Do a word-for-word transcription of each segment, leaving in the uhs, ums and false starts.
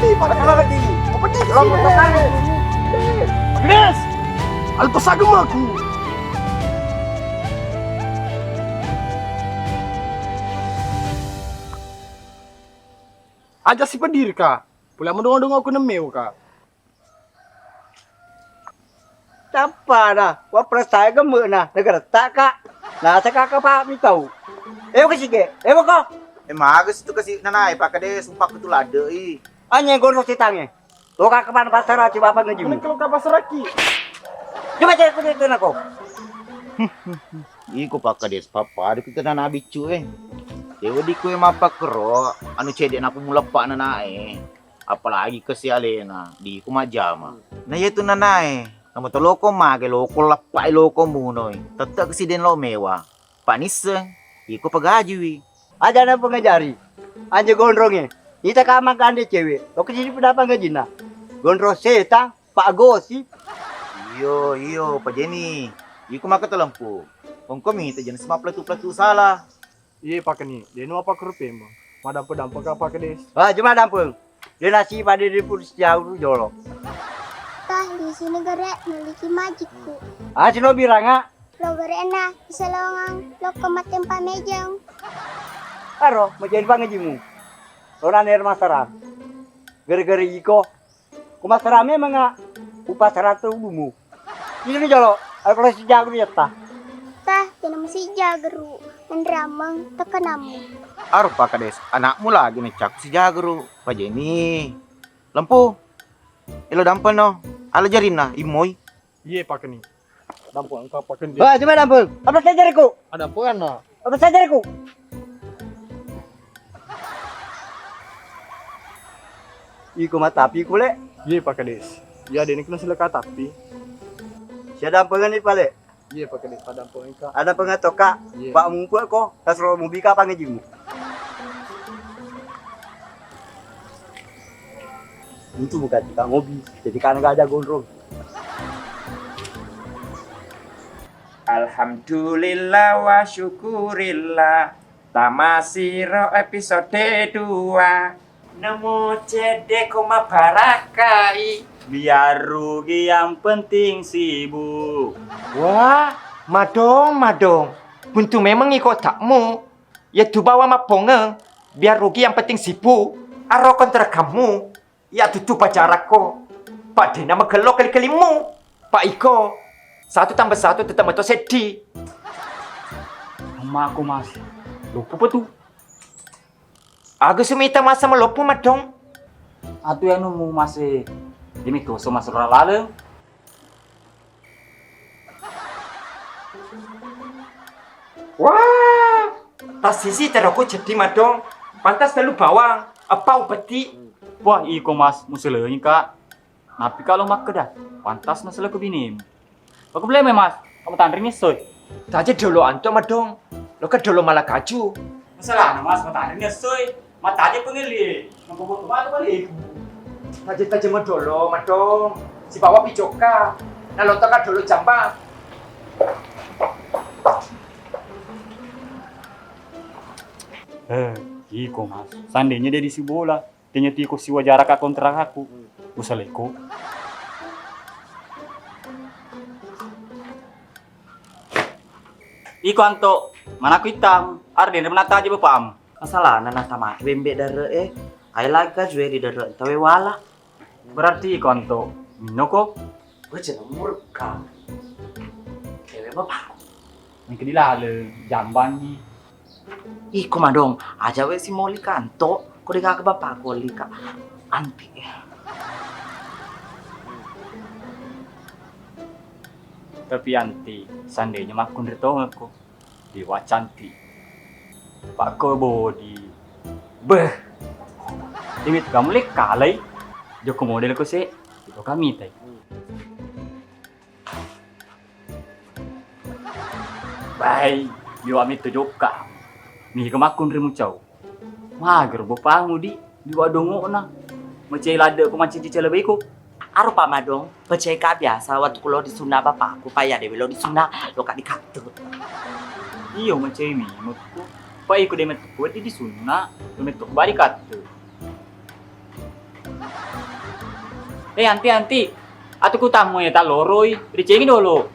Ih, pada lagi. Apa di? Lo mau tekan? Yes. Alto sagem aku. Aja si pediri ka. Pula mendonga-donga aku nemmeu ka. Tappa na, wa perasaan gembe na, negara taka. Nasa kaka pa mi tau. Ewa ke sige, ewa ko. Eh, maga situ kasi nanae, Pak Kades, sumpah ku tu lade i. Anye gono setange. Lo kaka pan pasara ci bapa ngejimu. Kalau ka pasaraki. Coba cek ku itu nako. Iko Pak Kades, papa ada kita nana biccu e. Dewa di kue mapakero, anu cedek naku muleppa nanae. Apalagi kesi alena, di ku majjama. Na yetu nanae, namo toloko mage loko leppai loko munoi. Tette kesi den lo mewa. Panisseng, iko pegajiwi. Aja na pengajari. Anje gondronge. Nita ka magande cewek. Lo kesi penapa ngajina. Gondrong setan, pak gosip. Iyo, iyo, pajeni. Iko maka telempu. Ongko mi tejen sema peletu-peletu salah. Iye, Pak Keni, denu apa kerupe mo? Madampe-dampe ka, Pak Kades? Ah, cuma dampeng. Dia nasi pada di pun sejauh jolo. Tah, di sini gere, miliki majikku. Ah, sino biranga. Lo gere na, isalongang, lo kematempa mejeng. Aro, mejen pangajimu. Lo nane masara. Gere-gere iko. Ku masara memang, ah, upasara tu bumu. Ini jolo, aku lo sijago ya ta. Tah, kena mesti jageru, menrameng tekenamu. Aro Pak Kades, anakmu lagi necak sijageru, pajeni. Lempu, elo dampen no, ala jarina, imoi. Iye Pak Keni. Dampu engka Pak Keni. Wah, cuma dampu. Apa saja riku? Ada apa na? Apa saja riku? Iko matapi kule. Iye Pak Kades. Ya dene kena silaka tapi. Sia dampengan ni pale. Iye Pak Kades, pada dampu engka. Ada pengato ka. Iye. Pak mumpu ko, kasro mubi ka pangejimu. Itu bukan tukang hobi, jadi kana gajah gondrong. Alhamdulillah wa syukurillah. Tamasiro episode dua. Nemu cedde ko maparakai. Biar rugi yang penting sibuk. Wah, madong, madong. Buntu memang iko takmu. Ya tu bawa mapongeng. Biar rugi yang penting sibuk. Aro kontrakanmu. Iya tutu pacarakko. Pak dena magello kali-kalimmu. Pak iko. Satu tambah satu tetap meto seddi. Ammaku Mas. Loppo pa tu. Aga sumita masa maloppo madong. Atu anu mu Mas e. Demi toso Mas ro laleng. Wah, tassisi teroko ceddi madong. Pantas telu bawang, eppa upeti. Wah, iko Mas, muselengi ka. Napi ka lo makkeda, pantas naseleku binemu. Aku beli Mas, kamu tanring ni soy. Taja dolo anto madong. Lo ka dolo malah kaju. Masalahna Mas, matanring ni soy. Mataje pengelie. Napa butuh mata balik. Taje-taje madolo, madong. Sibawa picoka. Nalotaka dolo jambang. Eh, iko Mas. Seandainya dia di Sibola, tanya tiko siwa jaraka kontrak aku. Usaleko. Iko anto, manaku itam. Arde, mana taje bapam. Masalahna natamaki bembe dare e. Ai lagi kajue di dare tawe wala. Berarti iko anto minnoko? Wece nomorka. Ewe bapakku. Engka di lale jambangi. Iko madong, aja we simoli kanto, ko de gaga bapakku oli ka. Anti. Tapi anti, seandainya makkunre tongekko. Dewa cantik. Pak Kobodi. Beh. Imit kamu lek kalai. Joko model ko se. Itu kami tai. Bai, yo amit to jokka. Mi ko makkun rimu cau. Mager bopangu di, di wadongo'na. Macai ladde ko mancing cicala beko. Aro Pak Madong, pacai ka biasa waktu kulo di sunna bapakku, pa iya dewe lo di sunna, lo ka di katte. Iyo macai mi mekku. Pa iko de metto di, di sunna, lo metto bari katte. Eh, Anti, Anti. Atu kutammu ya taloroi, ricengi dolo.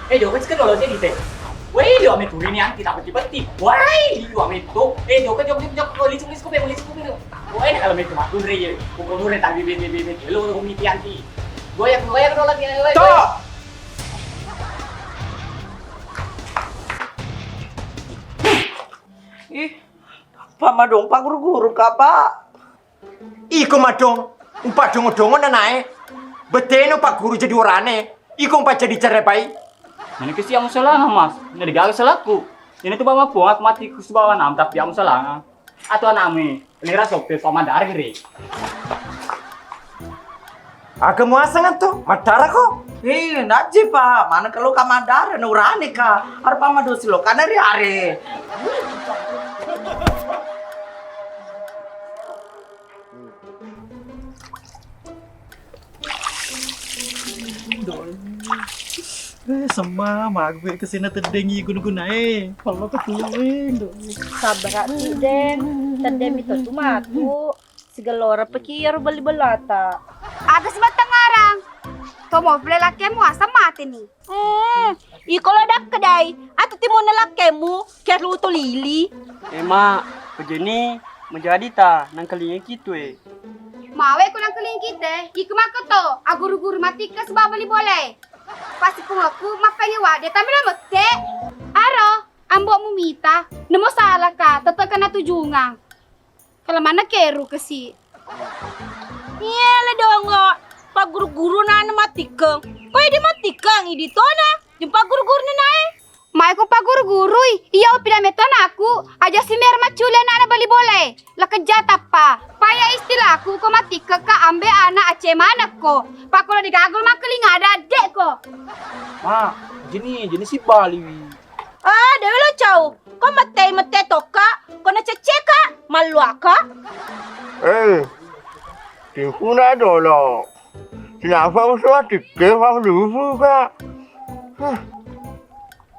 Eh, jokka cika dolo jadi teh. Weh, liwa metu ini Anti, tapi tiba-tiba. Wah, liwa metu. Eh, jokka, jokka, jokka, jokka, licuk, licuk, licuk, licuk. Wah, ini kalau metu matur ya. Kukur nure tapi bebe, bebe, lo, lo, miti Anti. Goyang, goyang dolo, goyang, goyang. Ih, Pak Madong, Pak Guru-guru, Kak, Pak. Iko madong, umpa dongo-dongo nanae. Beteno Pak Guru jadi orane. Iko umpa jadi cerepai. Mana ke siang salah, Mas? Nggak digagal salahku. Ini tuh bawa puang, aku mati ku sebawa nam, tapi kamu salah. Atau anakmu, lira sopir Pak Madar gede. Aga muaseng tu, madara ko. Eh, najji, Pak. Mana kalau ka madara, na urane ka. Harpa madosi lo, kana ri are. Eh, semma, mague kesena teddengi guna-gunae. Kalau ketuwe, Doi. Sabar, Deng. Teddemi to tu matu. Sigellora peki iyaro bali bolata. Aga si mattangngarang? Tomo pele lakkemu asam mate ni. Hmm, iko lo dakkedai. Atu timunna lakkemu, kiaru to lili. Eh, Mak, pejeni menjadi ta nangkalingiki tu e. Mawe ko nangkalingiki te, iko makko to, aguru-guru matikka sebab bali bolae. Pasti pungakku mappengi wade tamela mette. Aro, ambokmu mita, nemo salaka, tette kena tujungang. Kala manna keru kesi. Iye, le dongo, pagguru-guru nana matikkeng. Ko idi matikkeng, idi tona, jeng pagguru-guru nanae. Mai ko pagguru-gurui, iya opi dame tonaku, aja si mer maccule anakna bali bolae. La kejja tappa. Paya istilaku ko matikkeng ka ambe anak ace manekko. Pakkolo digagol makkeling ada addekko. Ma, jeni, jeni si baliwi. Ah, dewe lo cau. Ko mettei mette tokka, ko na cecceka, malluaka. Eh, tingkuna dolo. Kenapa usah tikke fa lufu ka? Hah.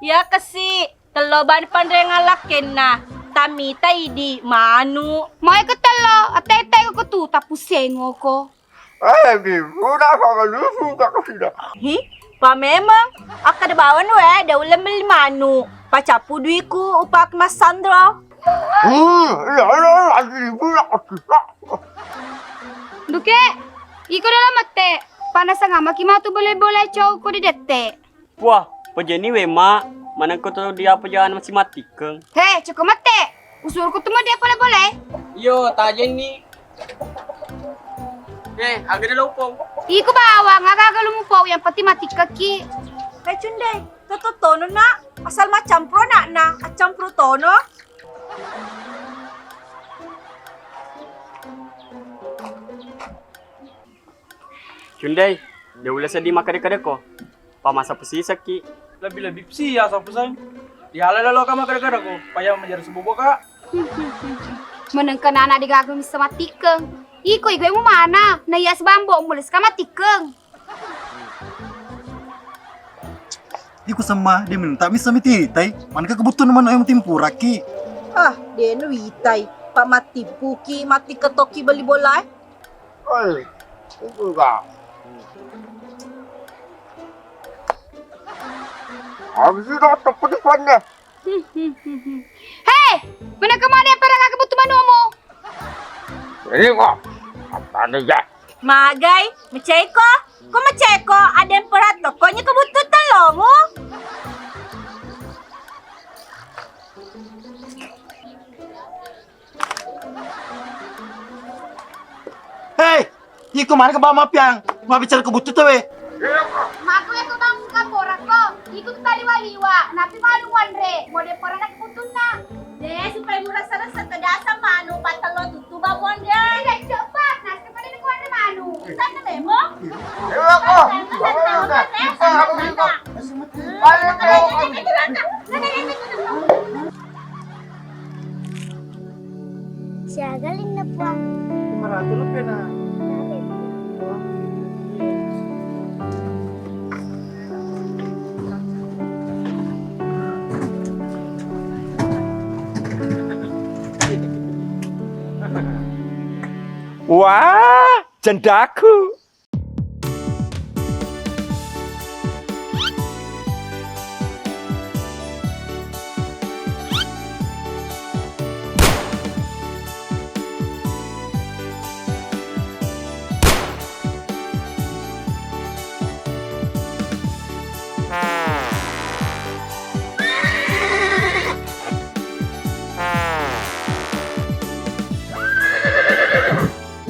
Ya kesi, tello ban panrengan lakkenna. Tamita idi manu. Mai ke tello, atete ko tu, tapusengoko. Eh, bimmu, napa malusu ka kasida? Hi, pa memang. Akkeda bawang we, de ulle melli manu. Pacappu duiku, upake massandro. Hmm, iya, iya, iya, lagi ribut lah, kasida. Duke, iko dalam mette. Panasang amaki matu bole-bole cowokku di dette. Wah, pejeni we, Mak, manengko to diapa jalan masih matikkeng. He, coko mette. Usurku tu mode pole-pole. Iyo, tajenni. Eh, aga de lopong. Iku bawang, aga-aga lumupau, yang penting matikkeki. He, Cunde, toto tono, Nak. Asal macampur, Nak, na. Acampur tono. Cundai, de ulle seddi makkeda-kedako. Pamasa pesisakki. Lebbi-lebbi pesi ya sapu sai. Yala lalo ka makkeda-kedako, paya majara sebobo ka. Menengka nana digaga missa matikkeng. Iko igo mu mana, na iya sebambo mulai seka matikkeng. Iku semma, de minta missa mititai. Maneka kebutuhan manu yang timpuraki. Ah, de nu witai. Pak matipuki, mati ketoki beli bola. Oi, itu ka. Habis itu tepat di sana. Hei, mana kemana para kakak butuh manumu? Ini kok. Apa nih ya? Magai, meceko. Ko meceko, ada yang perat lo. Ko nyeko butuh tolongu. Hei, iko mana ke bawa mapiang? Mau bicara kebutuh tuh, weh. Mako ya ko bangun ka porako, iko tali waliwa, napi malu wanre, mau de porana kebutuhna. De, supaya murah sarasa tedasa manu, patelo tutu babon de. Tidak coba, nas kepada ni wanre manu. Sana memo. Ayo, ko. Sana, sana, sana, sana. Ayo, ko. Siaga linna, Puang. Maratu lu pena. Wah, jandaku.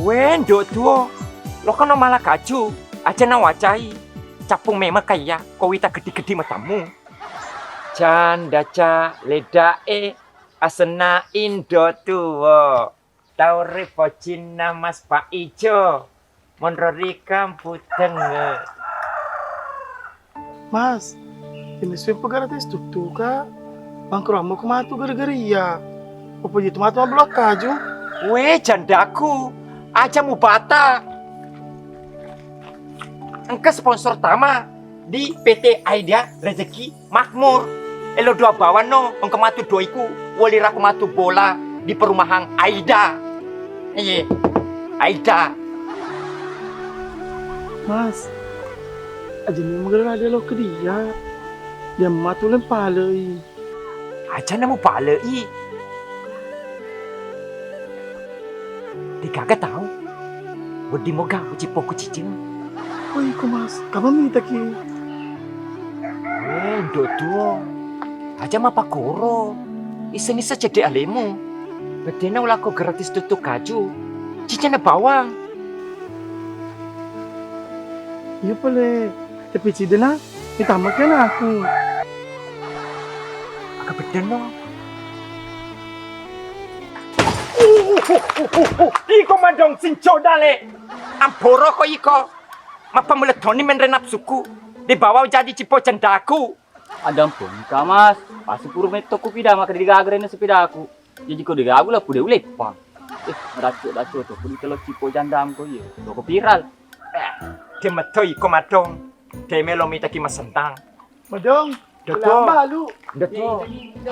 Wé, Ndo Tuo, lokono mala kaju, aja nawacai. Cappu mémeng kaiya, ko wita gedhi-gedhi matammu. Canda ca, leddaé, asenna Indo Tuo. Tau ri pocinna Mas Paijo, monro ri Kamputeng. Mas, ini suwe pegara tes tuttuka. Bangkro ammo ko matu gara-gara iya. Apa itu matu mabelok kaju? Wé, jandaku, aja mubata. Engka sponsor tama di P T Aida Rezeki Makmur. Elo dua bawanno, engka matu doiku, wali rako matu bola di perumahan Aida. Iye, Aida. Mas, aja ni magara ada lo ke dia. Dia matu lempalei. Aja namu palei. Degaga tau. Wedding moga kucippo kucicing. Oh, iko, Mas. Kamu mitaki. Eh, Ndo Tuo. Aja mapakoro. Isseng-isseng cedde alemu. Beddena ulako gratis tuttu kaju. Cicana bawang. Iya pale. Tapi cidena, ditambah kena aku. Aga beddeno. Iko madong sinco dale. Amporo ko iko. Mappamulettoni menre napsuku. Dibawa jadi cipo cendaku. Ada ampun ka, Mas. Pasi puru metto ku pida maka digaga rena sepedaku. Jadi ko digaga la pude uleppa. Eh, madacu-dacu to, ku ditelo cipo jandam ko iya. Toko viral. Eh, demettoi ko madong. Temelo mitaki masentang. Madong. Dato. Lamba lu. Dato.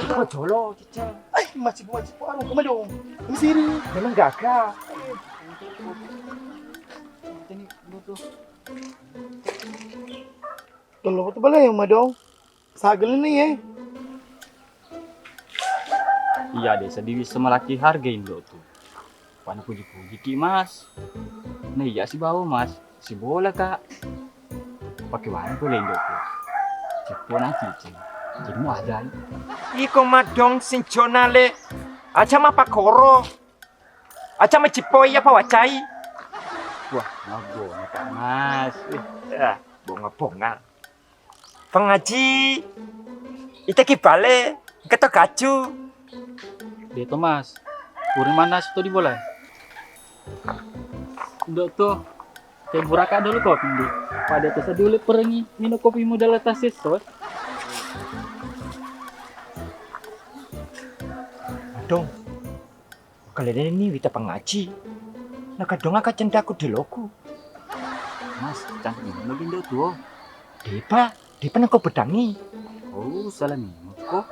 Ko jolo, ciceng. Ai, macip-macip arung ko madong. Mesiri. Memang gaga. Tolong tu bala yang madong. Sagel ni, eh. Iya deh, sedih bisa melaki harga Indo tu. Pada puji-puji ki, Mas. Nah, iya si bawa, Mas. Si bola, Kak. Pakai barang boleh Indo tu. Cepo nanti, Ceng. Jadi mau ada. Iko madong sinconale. Aja mapakoro. Aja macipoi apa wacai. Wah, mabonga, Kak Mas. Eh, ya, bonga-bonga. Pangaji, itaki bale, engka to kacu. De to, Mas. Puri mana to di bola? Ndok to, kayak buraka dulu kok, Ndi. Pada to sedih oleh perengi, minum kopi modal atas sos. Adong. Kaleneni wita pangaji. Nakadonga kacendaku deloku. Mas, canrimo Indo tuo. Depa, depa nako pedangi. Oh, salah mimo ko.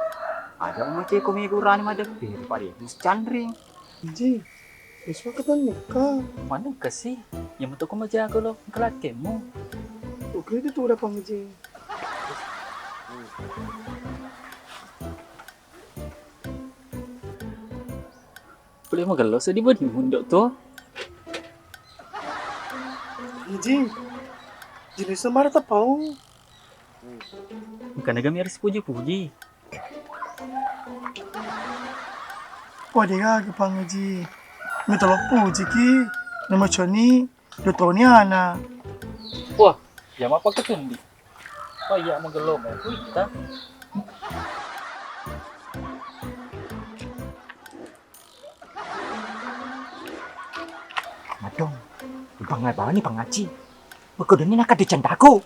Ada umaceko megu rani madeppe pada Mus Canring. Ji, wis makaton nikah. Mana kasi? Yang metu ko majago lo kelakemu. Oke, itu tuh udah pangaji. Pole magello seddi boni mundok to. Ji, jenis mara tapau. Engka naga miyaro sipuji-puji. Wah, de gaga pangaji. Mitolo puji ki, nama coni. Dua taung ni ana. Wah, iya mappaketundi. Wah, iya magello mo kuita. Madong, ipangai bawani pangaji. Makkudoni nakadde candaku.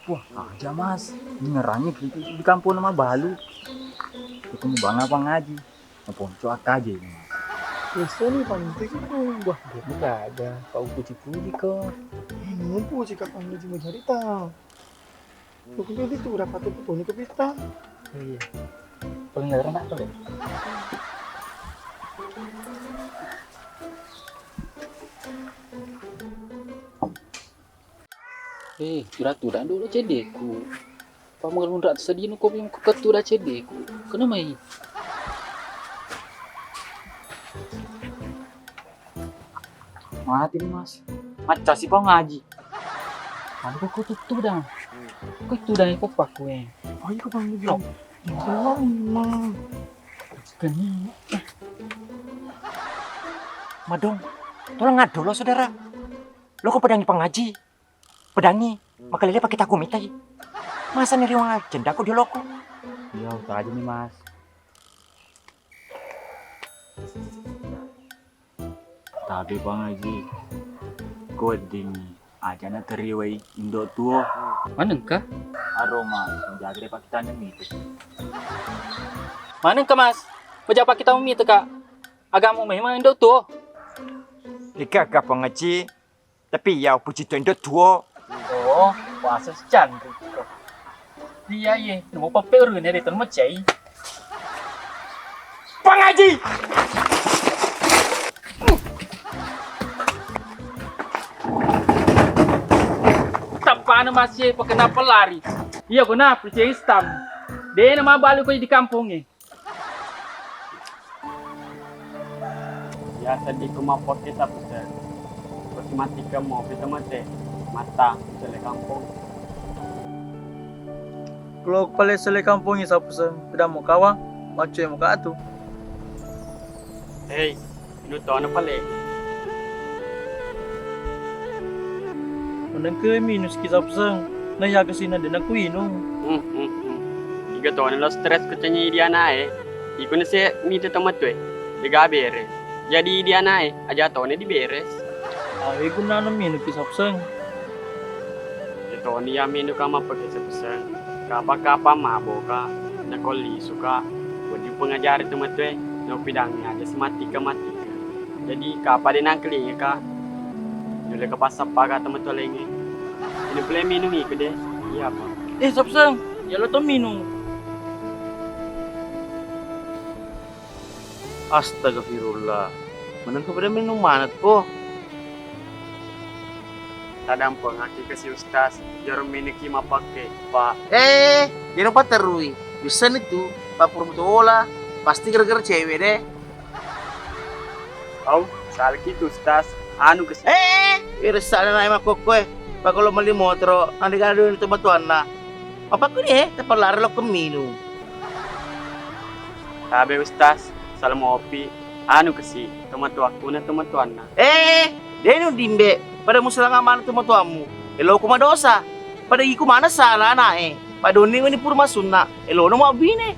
Wah, aja Mas, dingerangi di, di kampung nama balu. Itu banga pangaji. Naponco akkaje ini. Biasanya pantai itu wah, buka ada. Pak Uku Cipuji ko. Eh, ngumpul sih kapan ngaji menjadi tahu. Bukan itu udah patut itu nih kepita. Iya. Paling nggak enak tuh. Eh, pira tudang dulu ceddeku. Pamangelunra sedino kopi ko ketuda ceddeku. Kena mai. Mati ni, Mas. Macca si Pang Aji. Anu ko tutudang. Ko tudang ko pakue. Oh, iko Pang Aji. Oh, memang. Keni. Madong, tolong ngadolo, Saudara. Lo ko pedangi Pang Aji. Pedangi, makalele pake taku mitai. Masa ni riwang aja, ndak ko dia loko. Iya, uta aja nih, Mas. Tapi Pang Aji, ko wedding aja na teriwai indo tuo. Manengka? Aro, Mas, menjaga deh pakitaneng itu. Manengka, Mas? Menjaga pakitaneng itu, Kak. Agamu memang indo tuo. Ika, Kak Pang Aji, tapi iya, puji tu indo tuo. Oh, puasa si Chandri. Iya, iya, nemu pepe urune de tonu mecai. Pang Aji! Tappana masih pakai napa lari? Iya, guna percaya istam. Dena mabalu ko di kampungnya. Biasa di ko mappoke sapuseng. Ko si matikkeng mopi tomatoe, matta selle kampong. Lo pale selle kampongi sapuseng, pedammu kawa, maccoe muka atu. Hei, inu tona pale. Menengke minus ki sapuseng, na yaga sina dena ku inung. Hmm, hmm, hmm. Iga tona lo stres ko cengi dianae. Iko nase mite tomatoe, dega bere. Jadi dianae, aja tone diberes. Awe gunana minung ki sapuseng. Ya toni ya minung ka mappake sapuseng. Kapa-kapa maboka, nako lisuka. Wedding pengajari tomatoe, no pidangi aja si matikka-matikka. Jadi kapa de nangkelinga ka. Nulle ka passappa ka tomatoe lainge. Ini pale minung iko de. Iya, Pak. Eh, sapuseng, ya lo to minung. Astagfirullah. Menengka pada minum manat ko. Tadampengaki kasi Ustaz, jaro miniki mapakke, Pak. Eh, jero paterui. Bisa nih tuh, Pak Purmutola. Pasti gara-gara cewek deh. Au, salaki tu Ustaz. Anu kasi. Eh, iressana nae makkokkoe. Pak kalau meli motoro, nanti kan ada itu batuanna. Apa kuni eh, tepat lari lo ke minum. Tabe Ustaz, sala mopi, anu kasi, tomatoakku na tomatoanna. Eh, denu dimbe, pada musalanga mana tomatoammu. Eloku madosa, pada iku mana sana nae. Padoni wani pur masunna, elono mau bine.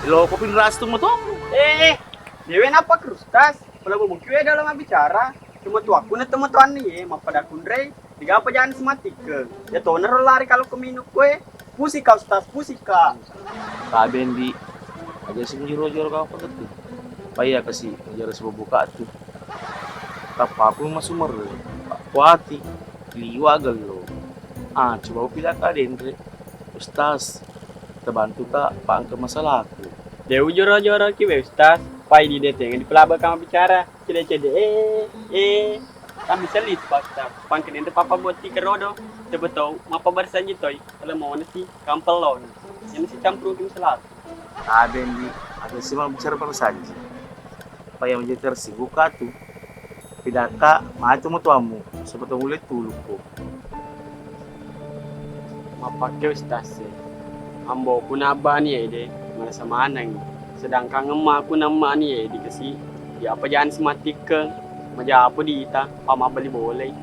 Eloko pinras tomatoammu. Eh, dewe napa Ustaz? Pala boboki we dalam bicara, tomatoakku na tomatoanna ye, mappada kunrei. Tiga apa jangan sematikke. Ya tonaro lari kalau ke minum kue. Pusika Ustaz, pusika. Tabe ndi, aja si mujuru-juru kau apa tu? Paya kasi mujuru sebubuka tu. Tappa aku masumer, Pak Kuati, liwa gello. Ah, coba upila ka denre. Ustaz, terbantu ka pangke masalahku. De ujoro-joro ki we Ustaz, pai di deteng di pelaba kama bicara. Cede-cede, eh, eh. Kami seli tu Pak Ustaz. Pangke denre papa botti kerodo. Coba tau, mapa bersanji toi. Kalau mau nasi, kampel lo. Ini si campur tim selalu. Tabe ndi, ada sih mau bicara bersanji. Apa yang menjadi tersinggung ka tu? Pidaka, matu mutuammu. Sebetulnya tulukku. Mappakke Ustaz e. Amboku na abbani ede, manessa maneng. Sedangkan emmaku na emmani ede kasi, ya apa jangan sematikkeng. Majapu diita, pa mabbali bolai.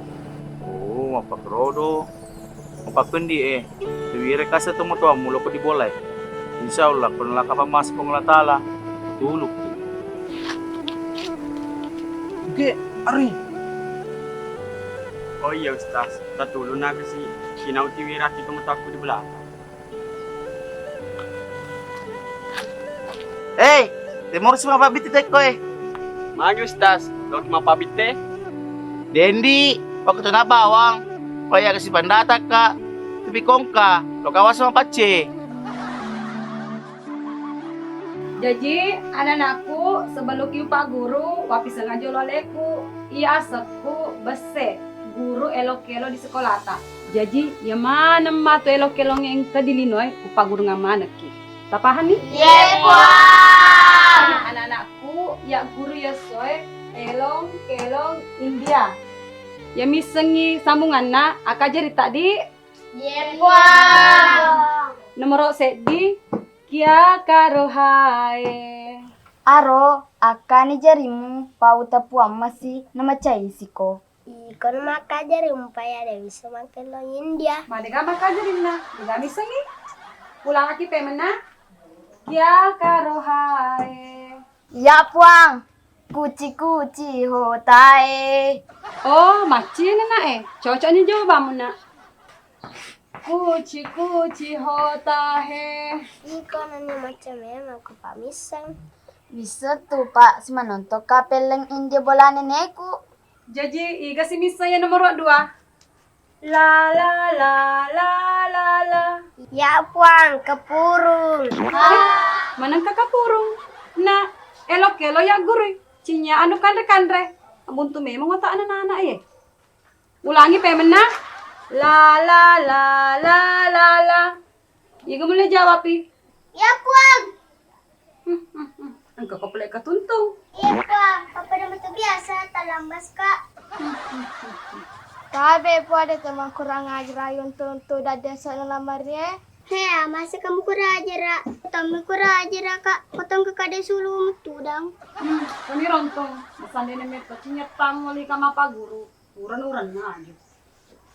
Oh, mappakkerodo. Mapakkendi e. Riwire kasa to matoammu loko di bolai. Insya Allah, ko nalaka pammas Puang Allah Taala, tulukki. Oke, Ari. Oh iya Ustaz, tatuluna kasi sinau tiwiraki to matoakku di belakang. Eh, temoro si mapabbitte tekko e. Magi Ustaz, loki mapabbitte? Dendi, waktu tona bawang, paya kasi pandatakka, tapi kongka, lo kawasa mapacce. Jaji, anak-anakku, sebelum kiu Pak Guru, wapiseng aja lo aleku, iya asekku, besse. guru elo-kelo di sekolata. Jaji, iya maneng matu elo-kelongnge engka di linoe, kupagurungang manekki. Tapahanni? Ye, Puang. Anak-anakku, iya guru yessoe elong-kelong India. Iya missengngi sambunganna, akkajari taddi? Ye, Puang. Nomoro seddi, kia karohae. Aro, akkani jarimu, pau tepuang masi, namacaisiko. Iko na makkajari mupa iya de wisseng makkellong India. Madega makkajarinna, dega missengngi. Ulangaki pemenna. Kia karohae. Iya, Puang. Kuci-kuci hotae. Oh, maccinna, Nak, e. Cocokni jawabanmu, Nak. Kuci-kuci hotae. Iko nanya macam memang ku pamisseng. Bisa tu, Pak, simanontong ka pelleng India bola neneku. Jaji, iga si misseng iya nomoro dua? La la la la la la. Ya, Puang, kepurung. Eh, manengka kapurung? Na, elo-kelo ya guru. Cinya anu kanre-kanre. Buntu memang otak anak-anak ye. Ulangi pemenna. La la la la la la. Iga mulle jawab i? Ya, Puang. Engka ko pole katuntung. Iya, Puang. Pappada metu biasa, talambas, Kak. Tabe, Puang, de temang kurang ajar ayo untu-untu dadde sana lamarie. He, masa kamu kurang ajar, Ra? Tommi kurang ajar, Kak. Potong ke kade sulu metudang. Hmm, kami rontong. Masandene metto cinyetang wali kama paguru. Uren-uren aja.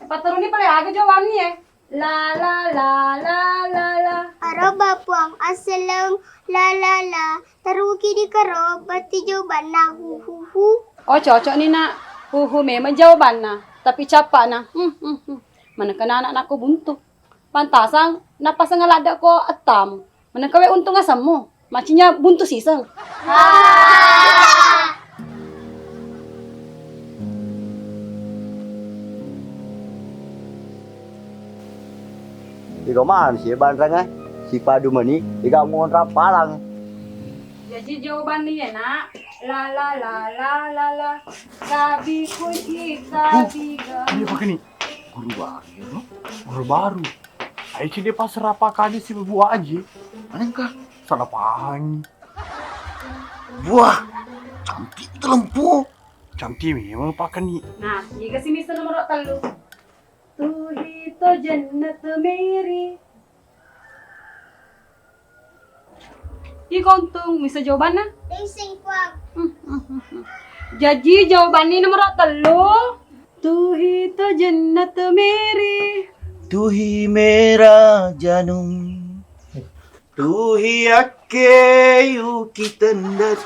Patteruni pale aga jawabanni, eh. La la la la la la. Aroba Puang asseleng la la la. Taruki di karo batti jawabanna hu hu hu. Oh, cocok ni, Nak. Hu hu memang jawabanna, tapi cappa na. Hmm, hmm, hmm. Manengka anak-anakku buntu. Pantasang napaseng ladde ko ettamu. Manengka we untung asemmu. Macinya buntu siseng. Ega maneng si banrang, eh? Sipadu meni, ega monrang palang. Jaji jawabanna iya, Nak. La la la la la la. Kabi kuji kabi ga. Ini apa ni? Guru baru ya, no? Guru baru. Ayo cedde passerapa kade si Bu Aji. Manengka salah pahangi. Buah, cantik itu lempu. Cantik memang Pak Keni. Nah, iga si mister nomor tellu. Tuhi to jennat meri. Iko untung, misa jawabanna? Deng sing, Puang. Jaji jawabanna nomor tellu. Tuhi to jennat meri. Tuhi mera janung. Tuhi akke yuki tendet.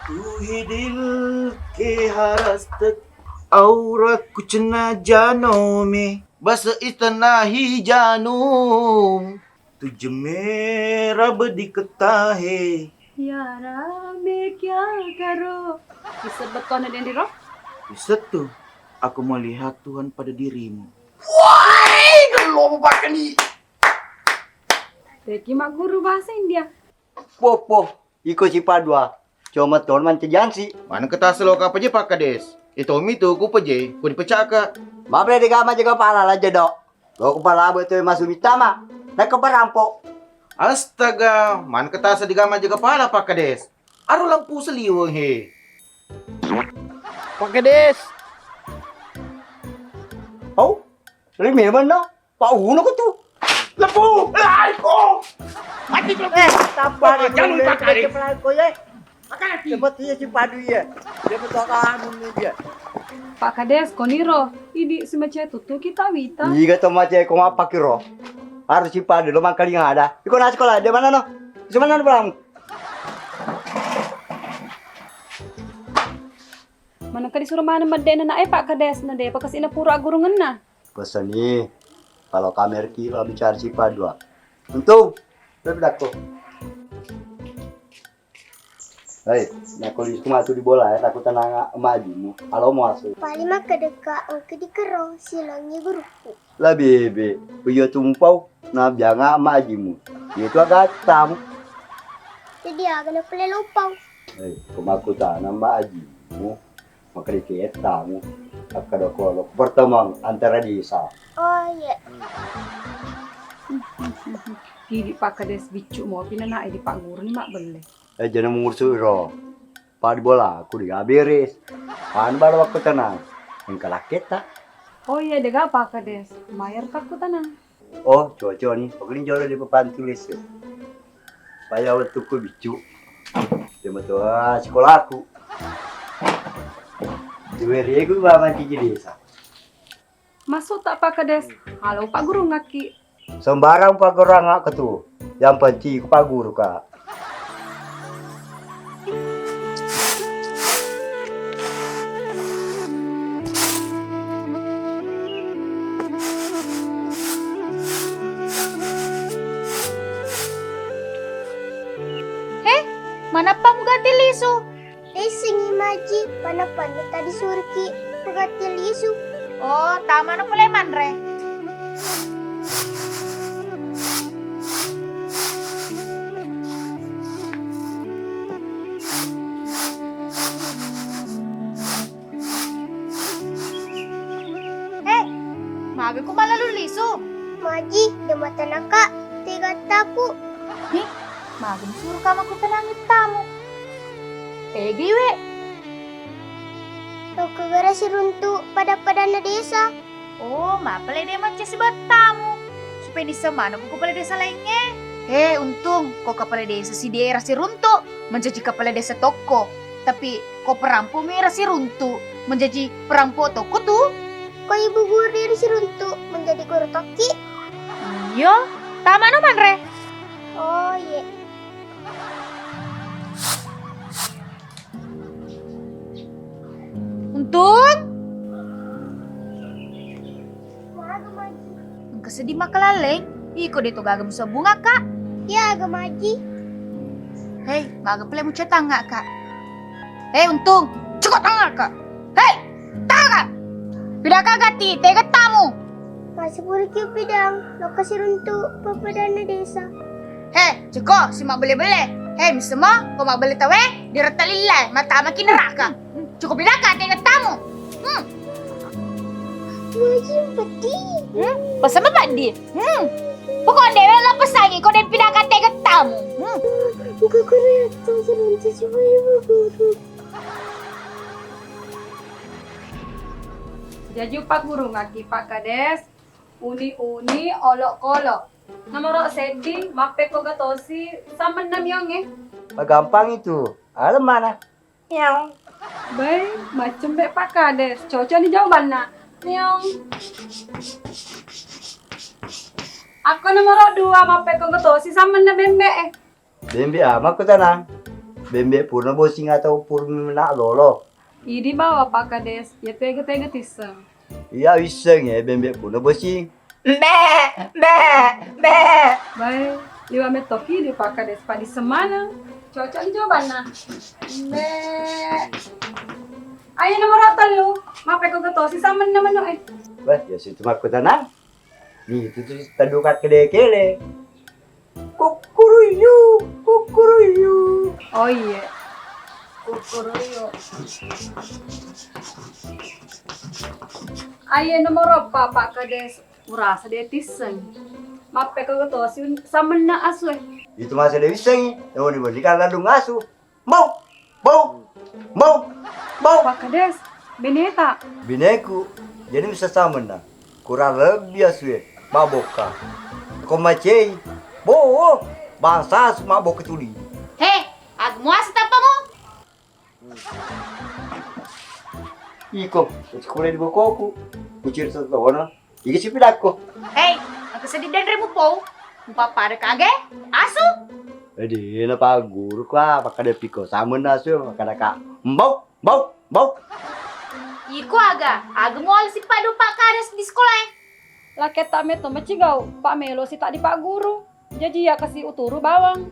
Tuhi dilke harastek. Aura kucena janome. Basa istana hi janung. Tujemera bedi ketahe. Ya rame kya karo. Bisa betona dendiro? Bisa tu. Aku melihat Tuhan pada dirimu. Wai, kalau mau pakai ni. Teki magguru bahasa India. Popo, iko sipadua. Cuma ton mancaji ansi. Mana keta selo ka peje Pak Kades? Itomi tu ku peje, ku dipecaka. Mabre de gama jaga pala la jedo. Lo ku pala be tu masu mitama. Nak ke perampo. Astaga, mana keta sa digama jaga pala Pak Kades? Aro lampu seliweng he. Pak Kades. Au, ri memang no. Pak Uno ko tu. Lebu, lari ko. Mati ko. Eh, tapa. Jangan pakai. Ko ye. Makan. Coba tu ya si padu ya. Dia betul kamu ni dia. Pak Kades, koniro. Idi si mace tutu kita wita. Iga to mace ko mapakiro. Harus si padu lo mangkaling ada. Iko na sekolah dia mana no? Di mana no bang? Manengka disuruh maneng medde'na na e Pak Kades, na de'pa kasi na pura aggurungenna. Peseni, kalau kamerki lo bicara si padua. Untung, lebih dako. Hei, nako lisu matu di bola ya, takut tenang majimu. Kalau mau asu. Paling maka deka, oke di kero, silangi guruku. La bebe, uyo tumpau, na bianga majimu. Itu agatam. Jadi aga na pele lupau. Eh, ko makkutana majimu. Makkedaki ettamu, akkadoko lo pertemuan antara desa. Oh, iya. Idi Pak Kades, biccu mopi nana idi Pak Guru ni mabbelle. Eh, jana mursu ro. Pak di bola aku diga beres. Pan bala waktu tenang. Engka lakketta. Oh iya, dega Pak Kades. Mayar kakku tenang. Oh, cocok ni. Paling jolo di papan tulis. Supaya wettukku biccu. Dia metua sekolaku. Diweriku ba manci desa. Masuk tak Pak Kades? Halo Pak Guru ngaki. Sembarang Pak Guru ngaki tu. Yang penting Pak Guru kak. He, manappa muganti lisu? De'issengngi Maji, panappanna tadi suriki muganti lisu. Oh, tamano pole manre. Eh, maga ko malalu lisu? Maji, de matanaka, tegattaku. Hi, maga musuru ka makkutanangi tamu? Tegi we. Lokka gara siruntu pada-padanna desa. Oh, mapale de macca sibattamu. Supaya nisseng maneng ko kepala desa laingnge. He, untung ko kepala desa si di era siruntu mencaci kepala desa tokko. Tapi ko perampo mi era siruntu menjadi perampo tokko tu. Ko ibu guru era siruntu menjadi guru tokki. Iyo, tamano manre. Oh, iya. Untung? Engka seddi makkalalleng? Iko de to gaga musebbungakka? Iya, aga Maji. Hei, maga pale mucatangngakka? Hei, Untung, ceko tangngakka. Hei, tangngakka. Pidaka gatti, tegettamu. Massapuriki upidang, lokka siruntu pappadanna desa. He, ceko, si mabbelle-belle. He, missemo, ko mabbelle tawe, diretta lillae, matamaki neraka. Ceko pidaka tegettamu. Hmm. Maji peddi. Hmm? Pasama peddi. Hmm. Pokok dewe lo pesangi ko de pidaka tegettamu. Hmm. Buka korea to siruntu supaya guru. Jaji upaggurungakki Pak Kades, uni-uni, olokolo. Nomoro seddi, mappekko gatosi, sammenna miongnge. Magampang itu. Alem mana? Miau. Bae, maccembe Pak Kades. Cocok ni jawabanna. Miau. Akko nomoro dua, mappekko gatosi, sammenna bembe e. Bembe ama ko tanang? Bembe purna bosing atau purna lolo? Idi bawa Pak Kades, ya tega-tega tisseng. Iya wisseng e bembe purna bosing. Mbe, mbe, mbe. Bae, liwa mettoki di Pak Kades padi semana. Cocok ni jawabanna. Mbe. Ayo nomor tellu, mappekko gatosi sammenna menu e. Wah, ya situ makko tanang. Ni itu tu tadu kakkede kele. Kukkuruyu, kukkuruyu. Oh iya. Kukkuruyu. Aye nomoro eppa Pak Kades, urasa de tisseng. Mappekko gatosi un-, sammenna asu e. Itu masa de wissengi. Nawa ni beli kan ladung asu. Mau, mau, mau, mau. Pak Kades, beneta. Bineku, jadi bisa samenna. Kurang lebih asue, mabokka. Ko macei, bo, bangsa asu mabokka tuli. He, aga muasa tappamu? Iko, sekolah di bokoku. Kucir setona. Iga sipidakko. Hei, engka seddi denremu pong. Mupappada kage asu. Edi, na Pak Guru ka, pakkada piko samenna asu, pakkada ka, "Mbau, mbau, mbau." Iko aga, aga muala sipadu Pak Kades di sekolah e. Laketta metto macigau, Pak Melo sita di Pak Guru. Jaji ya kasi uturu bawang.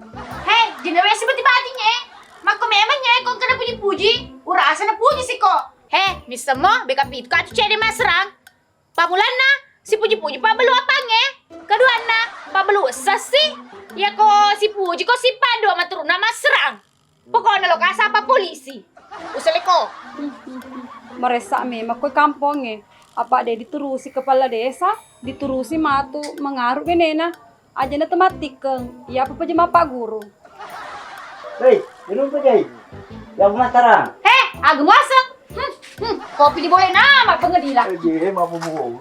Hei, jenewe sibati-batinya e. Makko memangnya e, ko engka napuji-puji, urasa napuji siko. He, missemo, beka pitu ka tu cede masrang. Pammulanna, sipuji-puji pabbalu apangnge. Keduanna, pabbalu sessi. Yako sipuji ko sipadu amaturunna masserang. Pokokna lo kasapa polisi. Usaleko. Maressa memang ko kampongnge, apa de diturusi kepala desa, diturusi matu mengaru benena. Aja na temattikkeng, iya apa pajama Pak Guru. Hei, minum pe jai. Ya, Mas Tarang. He, aga muaseng? Hmm, hmm, kopi di bolena, mappengedila. Eh, je, mabbu-bubbu.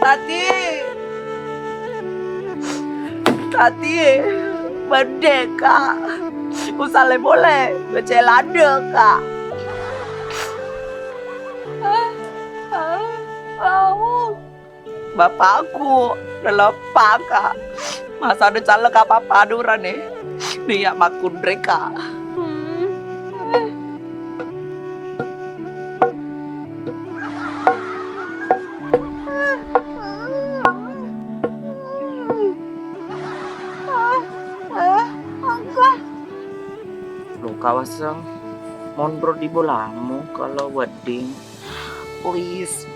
Tati, Tati, merdeka. Usale bole, keceladeka. Bapakku, naleppaka. Masa de calleka papa durane. Nia makkunreka. Lo kawaseng monro di bolamu kalau wedding. Please.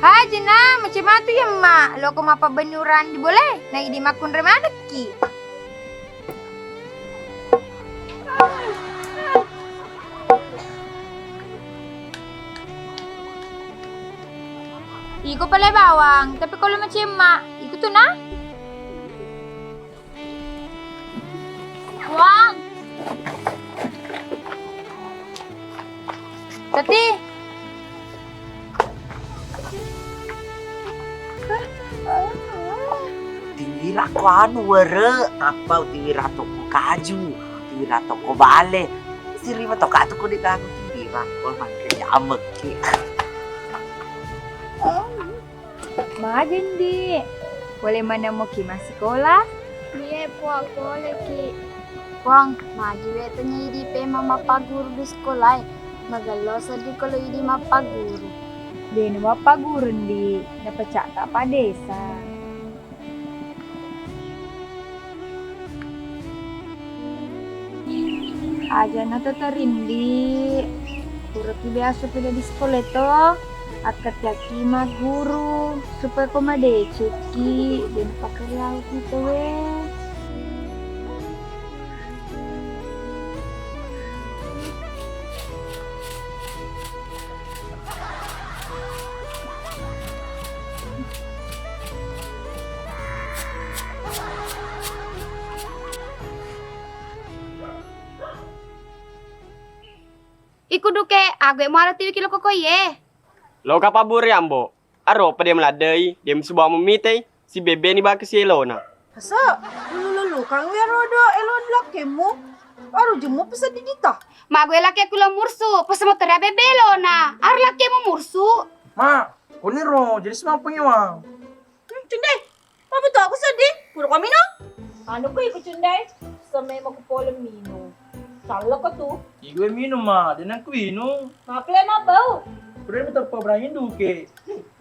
Haji na, macam matu ya, Mak. Loko mappabbenni urang di bole, na idi makkunrai manekki. Iko pale bawang, tapi kalau macam Mak, iko tu na. Wang. Tati. Tiwira ko anu were, apa tiwira toko kaju, tiwira toko bale. Sirima toka tu ko de gagu tiwira ko mangke jamek ki. Majendi, pole maneng moki massikola? Iye, Puang, poleki. Puang, majiwe tanya idi pemang mappaguru di sikolae. Magello seddi kolo idi mappaguru. Dena mappaguru ndi, napecatta pa desa. Aja na tata rindi, puraki biasa pida di sekolah to, akkatiaki magguru, supaya ko madecekki, den pakariau kita we. Iko duke, ague muara tiwi kilo kokoye. Lo kapaburi ambo. Aro pede meladdei, de musuba mumitei, si bebe ni bake si elona. Asa, lulu-lulu kang wero do elon lakkemu. Aro jemu peseddi dita. Mague lakkekku lo mursu, pese motor ya bebe elona. Aro lakkemu mursu. Ma, kuniro, jadi semua pengiwang. Hmm, cundai. Apa tu aku sedih? Pura kami no. Anu ku iku cundai. Semai mau ku pole minum. Salah ko tu. Igue minum ma, denang ku minum. Maple ma bau. Pura minta pa berani duke.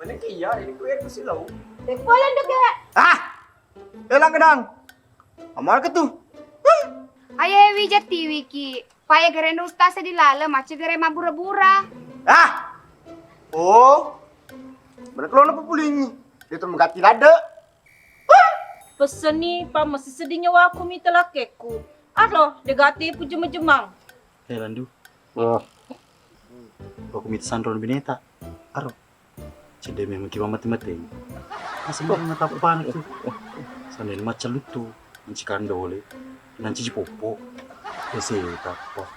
Mana ke iya, ini ku air kusilau. Dek pole duke. Ah! Elang gedang. Amal ke tu? Aye wija tiwi ki. Paye gere ustaz di lale, macce gere mabura-bura. Ah! Oh. Mana kelona pepulingi. Dia tu mengganti lade. Pessenni pa masiseddi nyawaku mita lakkekku. Aro, degati pujema-jemang. Eh, Landu. Oh. Aku mita sanro bineta. Aro. Cedde memang ki mate-mate. Masa mau natappa tu. Sana macca lutu. Nanci kandole. Nanci cipopo. Ese tappa.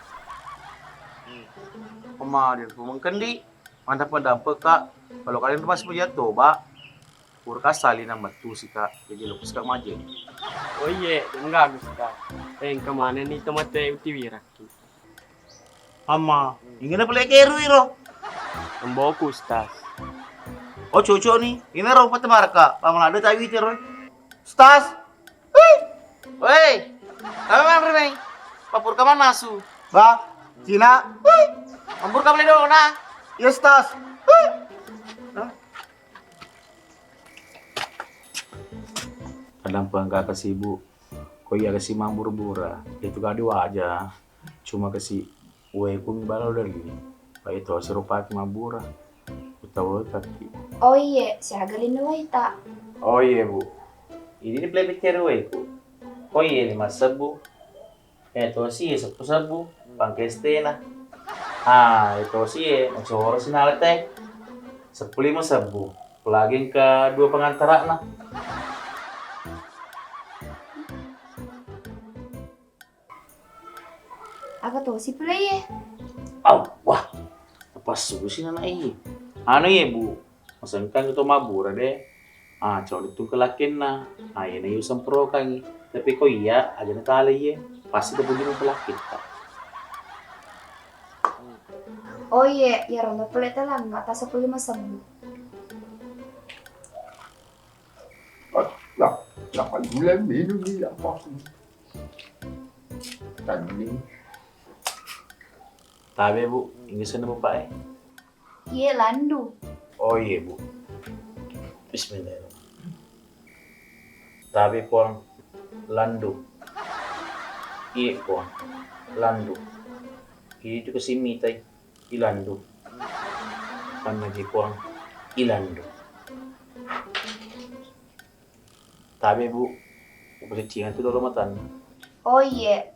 Pemade pemengkendi. Mantap mendampe, Kak. Kalau kalian tuh masih punya toba, pura kasali nang metu sika, jadi lo sika maje. Oh iye, de' gaga sika. Engka manenni tomatoe utiwirakki. Amma, ingena pale keru iro. Emboku, Ustaz. Oh, cocok ni. Ina ro pate marka. Pamala ada tawi tero. Ustaz. Hei. Woi. Kamu manre mai. Papur kaman nasu. Ba, Cina. Hei. Ampur kamu le dona. Iya, Ustaz. Hei. Hah? Kadang pengka kasi, Bu. Ko iya kasi mabbura-bura, itu kadi waja. Cuma kasi ueku mi balo dari. Pa itu sirupaki mabbura. Utawa kaki. Oh iye, siaga linna waita. Oh iye, Bu. Ini ni play picture ueku. Ko iye lima sebbu. Eh, tosi e seppu sebbu, pangkestena. Ah, eh, tosi e, macoro sinala teh. Seppu lima sebbu. Apalagi engka dua pengantarana. Aga tosi pale iye? Au, wah. Apa susi nana iye? Anu iye, Bu. Masengkang to mabbura de. Ah, coli tu kelakkenna. Ah, iyana yu semprokangi. Tapi ko iya, aja na kale iye. Pasti tepuji mu kelakketta. Oh iye, iyaro na pale talang, nggak tasa pale masebbu. Nah, jangan gula minum ni apa? Tadi. Tabe, Bu, inggih senna Bapak e. Iye, landu. Oh iye, Bu. Bismillahirrahmanirrahim. Tabe, Puang, landu. Iye, Puang, landu. Iye juga simitai, ilandu. Panna ji, Puang, ilandu. Tabe, Bu. Upaciccingan tu dolo matanna. Oh iye.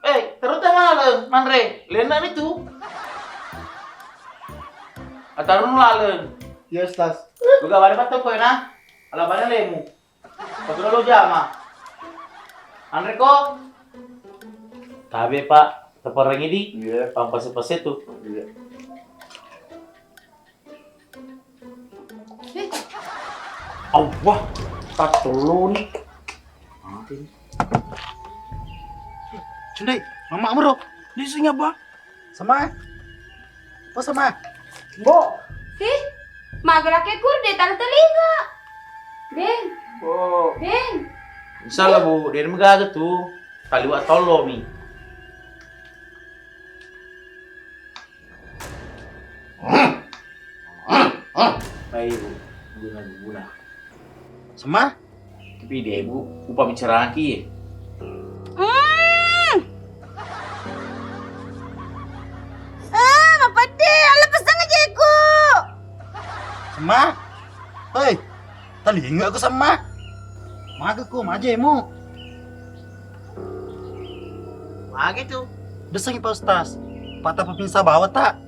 Eh, terus teh laleng, manre, lenna mi tu. Atarung laleng. Iya, Ustaz. Buka bale patto koe na. Ala bale lemu. Paturo lo jama. Anre ko. Tabe, Pak, teperengi di. Iya. Pang pase-pase tu. Iya. Eh. Allah, tattoloni. Mati ni. Cendai, mama amro. Di sini apa? Sama. Apa sama? Bo. Eh, magelak ekor de tala telinga. Deng. Bo. Deng. Salah, Bu. Dia magaga tu. Kaliwa tollo mi. Baik, Bu. Guna, guna. Semma? Tapi dia, Bu, upabbicaraki. Hmm. Ah, mapedde, alla pesang aja ku. Semma? Hei, telinga aku Semma. Maga ku majemu. Magi tu? Desengi Pak Ustaz. Patah pemirsa bawa tak?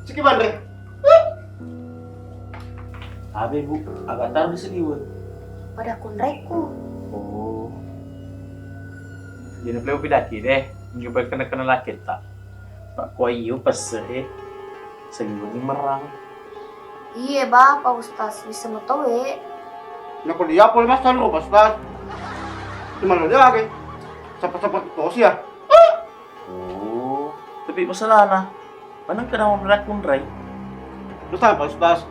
Ciki manre. Abe, Bu, agak taruh di seliwe. Pada kunrekku. Oh. Jadi pleo pidaki deh. Nggak kena-kena laki tak. Pak koi yu pese eh. Seliwe ni merang. Iye, Bapak Ustaz, bisa metowe. Nako dia pole masallo, Pak Ustaz. Cuma lo dia age. Sapa-sapa tosi ya. Oh, tapi masalahna, maneng kena mau berlaku rai. Terus apa, Ustaz?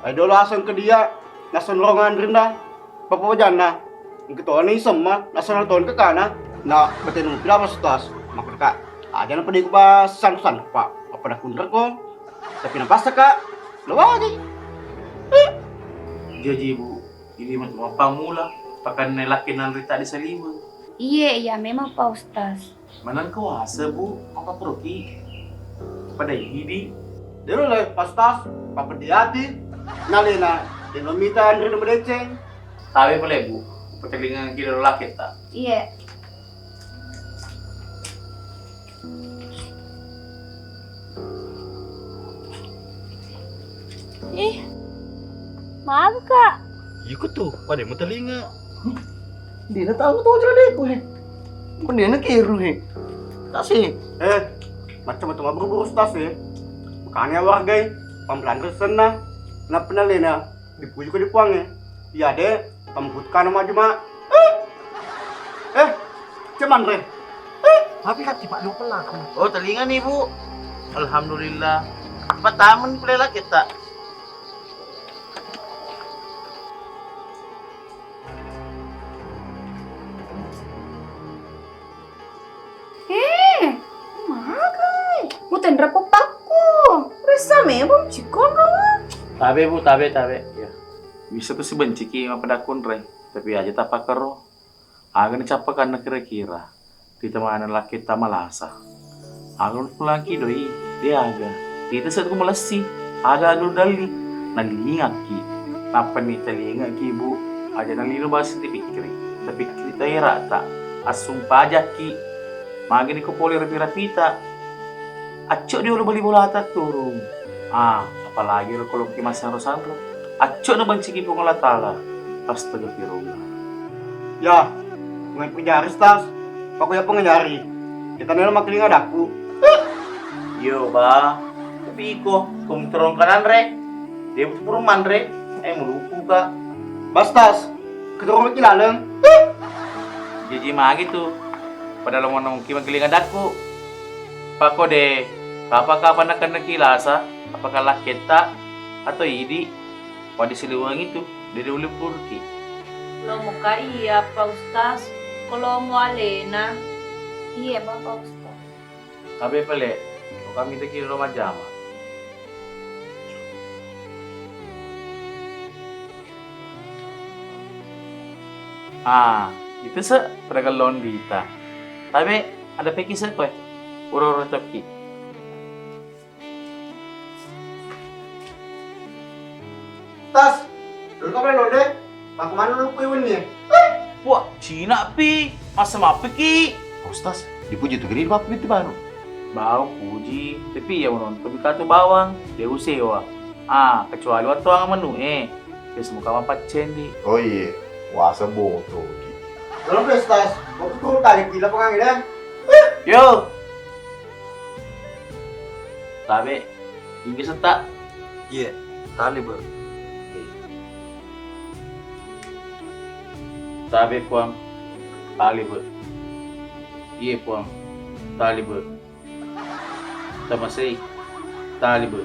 Ayo dulu aseng ke dia, naseng rongan rinda. Papa wajanna. Engka toni Semma, naseng toni ke kana. Na betenu pila, Pak Ustaz. Maka ka, aja na pedi ku ba san-san, Pak. Apa dah kunreko? Tapi napasa ka, lo lagi. Jaji, Bu, ini matu mappamula, pakanne lakki nanrita di saliweng. Iye, iya memang, Pak Ustaz. Maneng kawasa, Bu, apa peroki? Pada idi. Dero le, Pak Ustaz, papa diati. Nalena, deno mita anre madeceng. Tabe pale, Bu, patelingangki dero laketta. Iye. Ih, maga, Kak? Iko tu, pada mutalinga. Dina tahu tu jeleku he. Mendina kiru he. Kasih. Eh, macam-macam apa buru Ustaz he. Makanya wargai, pambelan senna. Kenapa nalena? Dipuji ko di Puang e. Iya de, tambutkana maju ma. Kemanre. Tapi kan tiba dua pelaku. Oh, telingani, Bu. Alhamdulillah. Pertama ni pulai laki tak. Eh, magai. Mutenra popakku. Ressa memang cikonro. Tabe, Bu, tabe, tabe. Ya. Bisa tu sibenciki mapedakkunre, tapi aja tapakero. Aga ni cappakanna kira-kira. Rita maneng lakketta malasa. Aga pulangki doi, de aga. Rita setu malessi. Aga aga dalli. Nalingakki. Nappa ni talingakki, Bu. Aja nalino basi dipikkiri. Tapikkiri taerata. Assumpajakki. Magani ko pole rapi-rapita. Acco diolo bali bolata turung. Ah, apalagi ro kolokki masanro-sanro. Acco nabenciki Puang Allah Taala. Astagfirullah. Ya, ngai pujari stas. Paku ya pengajari. Kita nela makelinga daku. Yo, ba. Tapi iko, kom terong kanan re. Dia butuh perumahan re. Eh, melupu ka. Bastas, keturungan ki laleng. Jaji magi tu. Pada lo monongki mageling adakku. Pako de, kapa-kapa nakennaki lasa, apakah lakketta atau idi? Pada siliwangi tu, dari ulu purki. Lo muka iya, Pak Ustaz. Kalau mau alena. Iya, Bapak Ustaz. Tabe pale, ko kami teki ro majjama. Ah, itu se pada gellong dita. Tabe ada peki se koe. Uro-uro tokki. Tas, dulu kau boleh londe, aku mana lupa iwin ni. Wah, Cina pi, masa mappeki? Ustaz, dipuji tu geri apa itu baru? Bau puji, tapi ya menonton katu bawang, dia usewa. Ah, kecuali waktu ang menu eh, dia semua kawan paccen di. Oh iya, wasa boto. Dulu Ustaz, waktu turun kali gila pengang deh. Yo, tabe. Inggrisetta? Iye, talibe. Tabe, Puang. Talibe. Iye, Puang. Talibe. Tamasei. Talibe.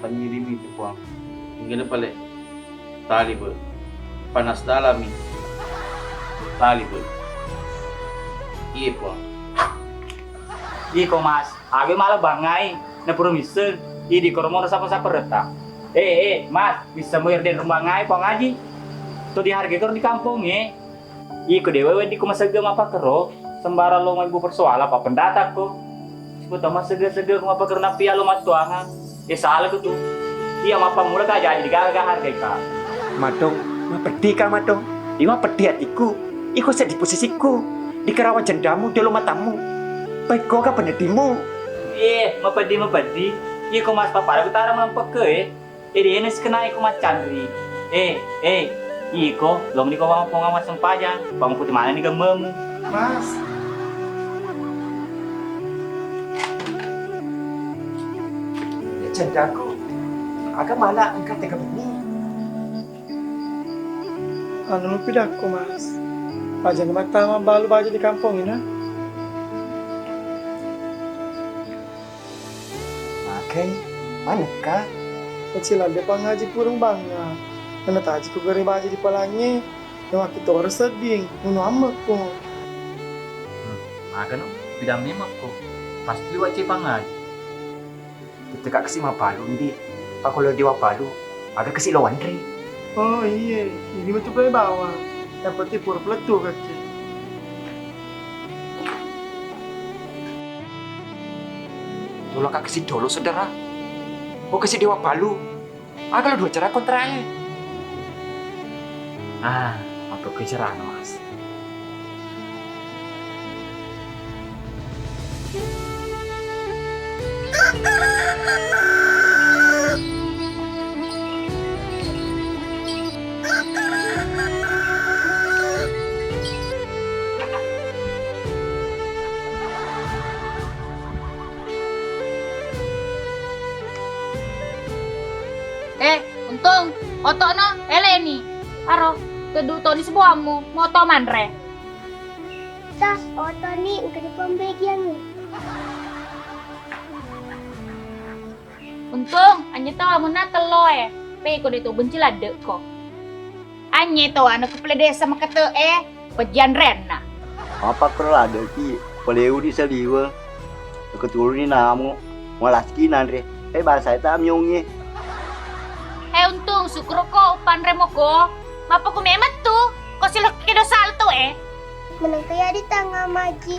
Tangirimi tu, Puang. Inggana pale. Talibe. Panas dalami. Talibe. Iye, Puang. Iko, Mas. Aga mala bangai, na pura misseng, idi koro moro sapa-sapa retta. Eh, eh, Mas, misseng mo erde rumbangai Puang Aji. To dihargai koro di kampong e. Iko dewa wedi ko masegga mapakero, sembarang lo maibu persoalan apa pendatakko. Siko to masegga-segga ko mapakero napia lo mattuangang. Eh, salah ko tu. Iya mappammula ka jadi digaga hargai ka. Madong, mapeddi ka Madong. Di mapeddi atiku. Iko seddi posisiku. Dikarawa jendamu jolo matamu. Paikkoga peneddimu. Iye, mapeddi, mapeddi. Iko Mas Papara Utara mampekko e. Eh, dena sikenai ko maccanri. Eh, eh, iko, lomni ko Puang massempajang. Puang puti manenni gemmemu. Mas. Ya, jendaku. Aga mala engka tega benni. Anu lupi dakko, Mas. Pajana mattama balu baja di kampong ina. Makai, manekka? Kecil ade pangaji purung bangga. Nana taji ku gare baja di palangi. Nawaki toro sedding, nunu ammekku. Hmm, magano, bidang memekko. Pasti wacce pangaji. Tette ka kasi mapalu ndi, pakolo dewa palu, aga kasi lo wanre. Oh iye, ini metu pale bawang. Yang penting pura pelettu kaki. Tolong ka kasi dolo saudara. Oh kasi dewa palu. Aga lo dua cara kontrae. Ah, apa ke carana Mas? Eh, Untung, oto'no eleni. Aro, teddu toni sebuammu, moto manre. Otoni engka di pembegiangi. Untung, anye tau amunna telloe, peko de to benci laddekko. Anye to anu kepala desa makete e, pejian renna. Apa kro laddeki, paleuni saliwe, ketuluni namu, malaski nanre, eh basa eta miongi. He untung, syukur ko upanre moko, mapako memettu, ko silokke dosa alto e. Menengke ya di tengah maji.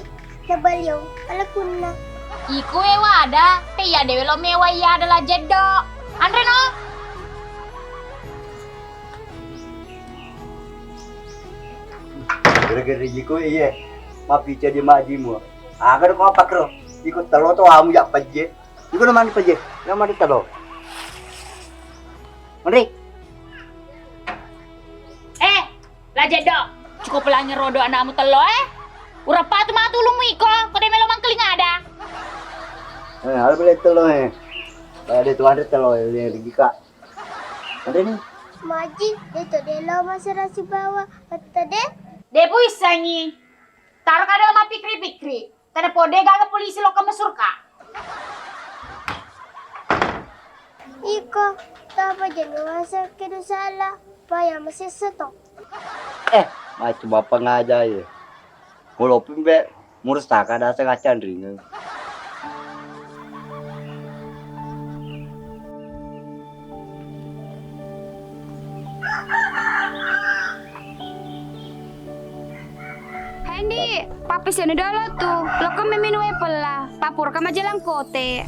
Nabaliau alakunna. Iko e wada, te iya dewe lo mewa iya adalah jeddo. Anre no. Gara-gara iko iye, mapica di majimu. Aga ko apa kro? Iko telo to amu ya peje. Iko na mani peje, na mani telo. Mari. Eh, La Jeddo, cukup pelangi rodo anakmu tello, eh? Urappa tu matu lumu iko, ko de melo mangkeling ada. Eh, hal bele tello, eh. Ada tuan tello, eh, yang rigi, Kak. Ada nih. Maji, de to de lo masara sibawa, kata de. De pu isangi. Taro kada lo mappikri-pikri. Tena pode gaga polisi lokka mesurka. Iko, tapa jadi wasa kedu salah, paya masessa to. Eh, matu bapa ngaja ye. Walaupun be murus taka dasa kacang ringan. Hendi, pappisenu dolo tu, lokko memminum apple lah, papurka majalang kote.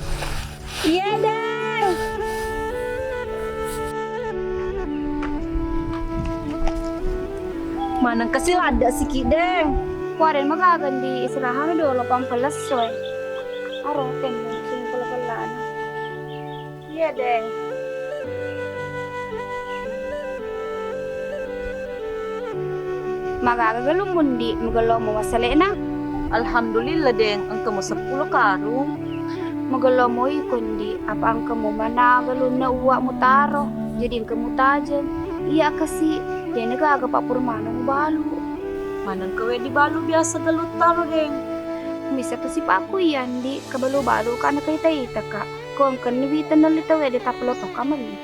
Iya deng. Maneng kasi ladde siki deng. Kuaren magaga di istirahat dolo pampelessoe. Aro temmeng sing pella-pellana. Iya deng. Magaga galung mundi mugello mo wassale'na? Alhamdulillah deng, engka mo seppulo karung. Mugello mo iko ndi, apa engka mo mana galunna uwa mutaro, jadi engka mutajeng. Iya kasi, dena gaga pappur maneng mubalu. Maneng kewe dibalu biasa galutta ro deng. Bisa tu sipakku iya ndi, kabalu-balu ka nakaita-ita ka. Ko engkenni wita nelli tauwe de tappa lo toka melli.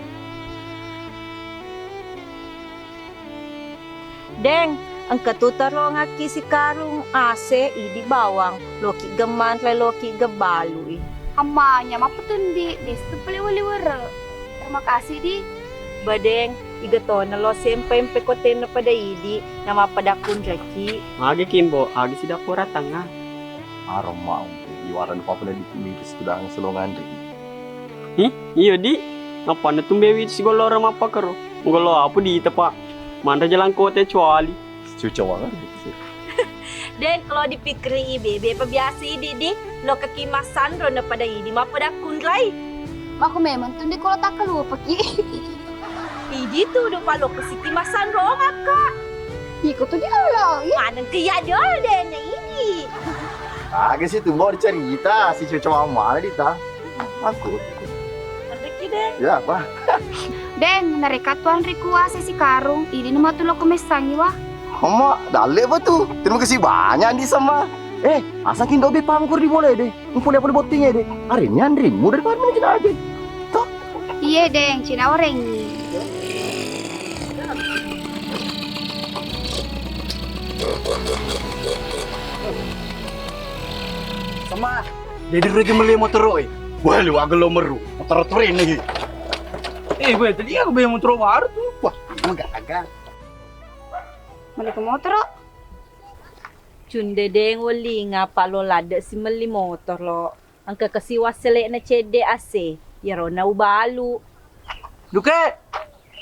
Deng, engka tu tarongakki sikarung ase idi bawang, loki gemmanre loki gebbalui. Ammanya mappetundi, destu pale wali were. Terima kasih di. Badeng, iga tona lo sempai mpe kotenna pada idi, namappada kunraki. Magi kimbo, agi sidappo ratangnga. Aromma, iwarang papa na di mingkis tudang selongan ri. Hi, iyo di. Nappanna tumbewi sigolloreng mappakaro. Mugollo apa di tepa. Manre jalan kota cuali. Cucawang. Deng, kalau dipikiri bebe pa biasa idi di. Lokaki massanro na pada idi mappada kunrai. Mako memang tundi kalau tak keluar paki. Idi tu do palo kesiki massanro ngakka. Iko tu di lolo. Maneng ke iya jol deng idi. Aga sih tu mau dicerita si cucawang mana di ta. Aku. Rezeki deh. Ya apa? Deng, nareka tuan rikuase sikarung, idi nama tu loko messangi wa. Homo, dalle apa tu? Terima kasih banyak di sama. Eh, asal kindo be pangkur di boleh deh. Mumpuni apa di bottingnya deh. Hari ini anrimu dari kemarin kita aja. Toh? Iye deng, cina orengi. Sama. Jadi rugi melli motoro e. Wah, lu agak lo meru. Motoro turin lagi. Eh, gue tadi aku beli motoro baru tuh. Wah, emang gak agak. Melli ke motoro. Cunde deng welinga pa lo ladde si melli motoro. Engka kasi wassele'na cedde ase. Iyaro na ubalu. Duke.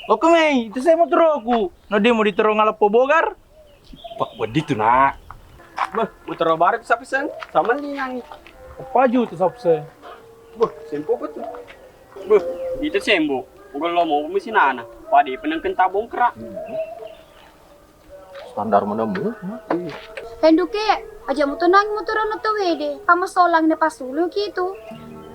Oke mei, itu saya motoroku. No demo ditoro ngaleppo bogar. Pak, wedi tu, Nak. Beh, mutaro barek sapisen, sama linangi. Apa ju tu sapisen? Beh, sempo apa tu? Beh, itu sembo. Bukan lo mau misi nana. Padi penengken tabung kerak. Standar mana mu? Henduke, aja mutu nangi mutaro no tawede. Pamasolang ne pasulu kitu.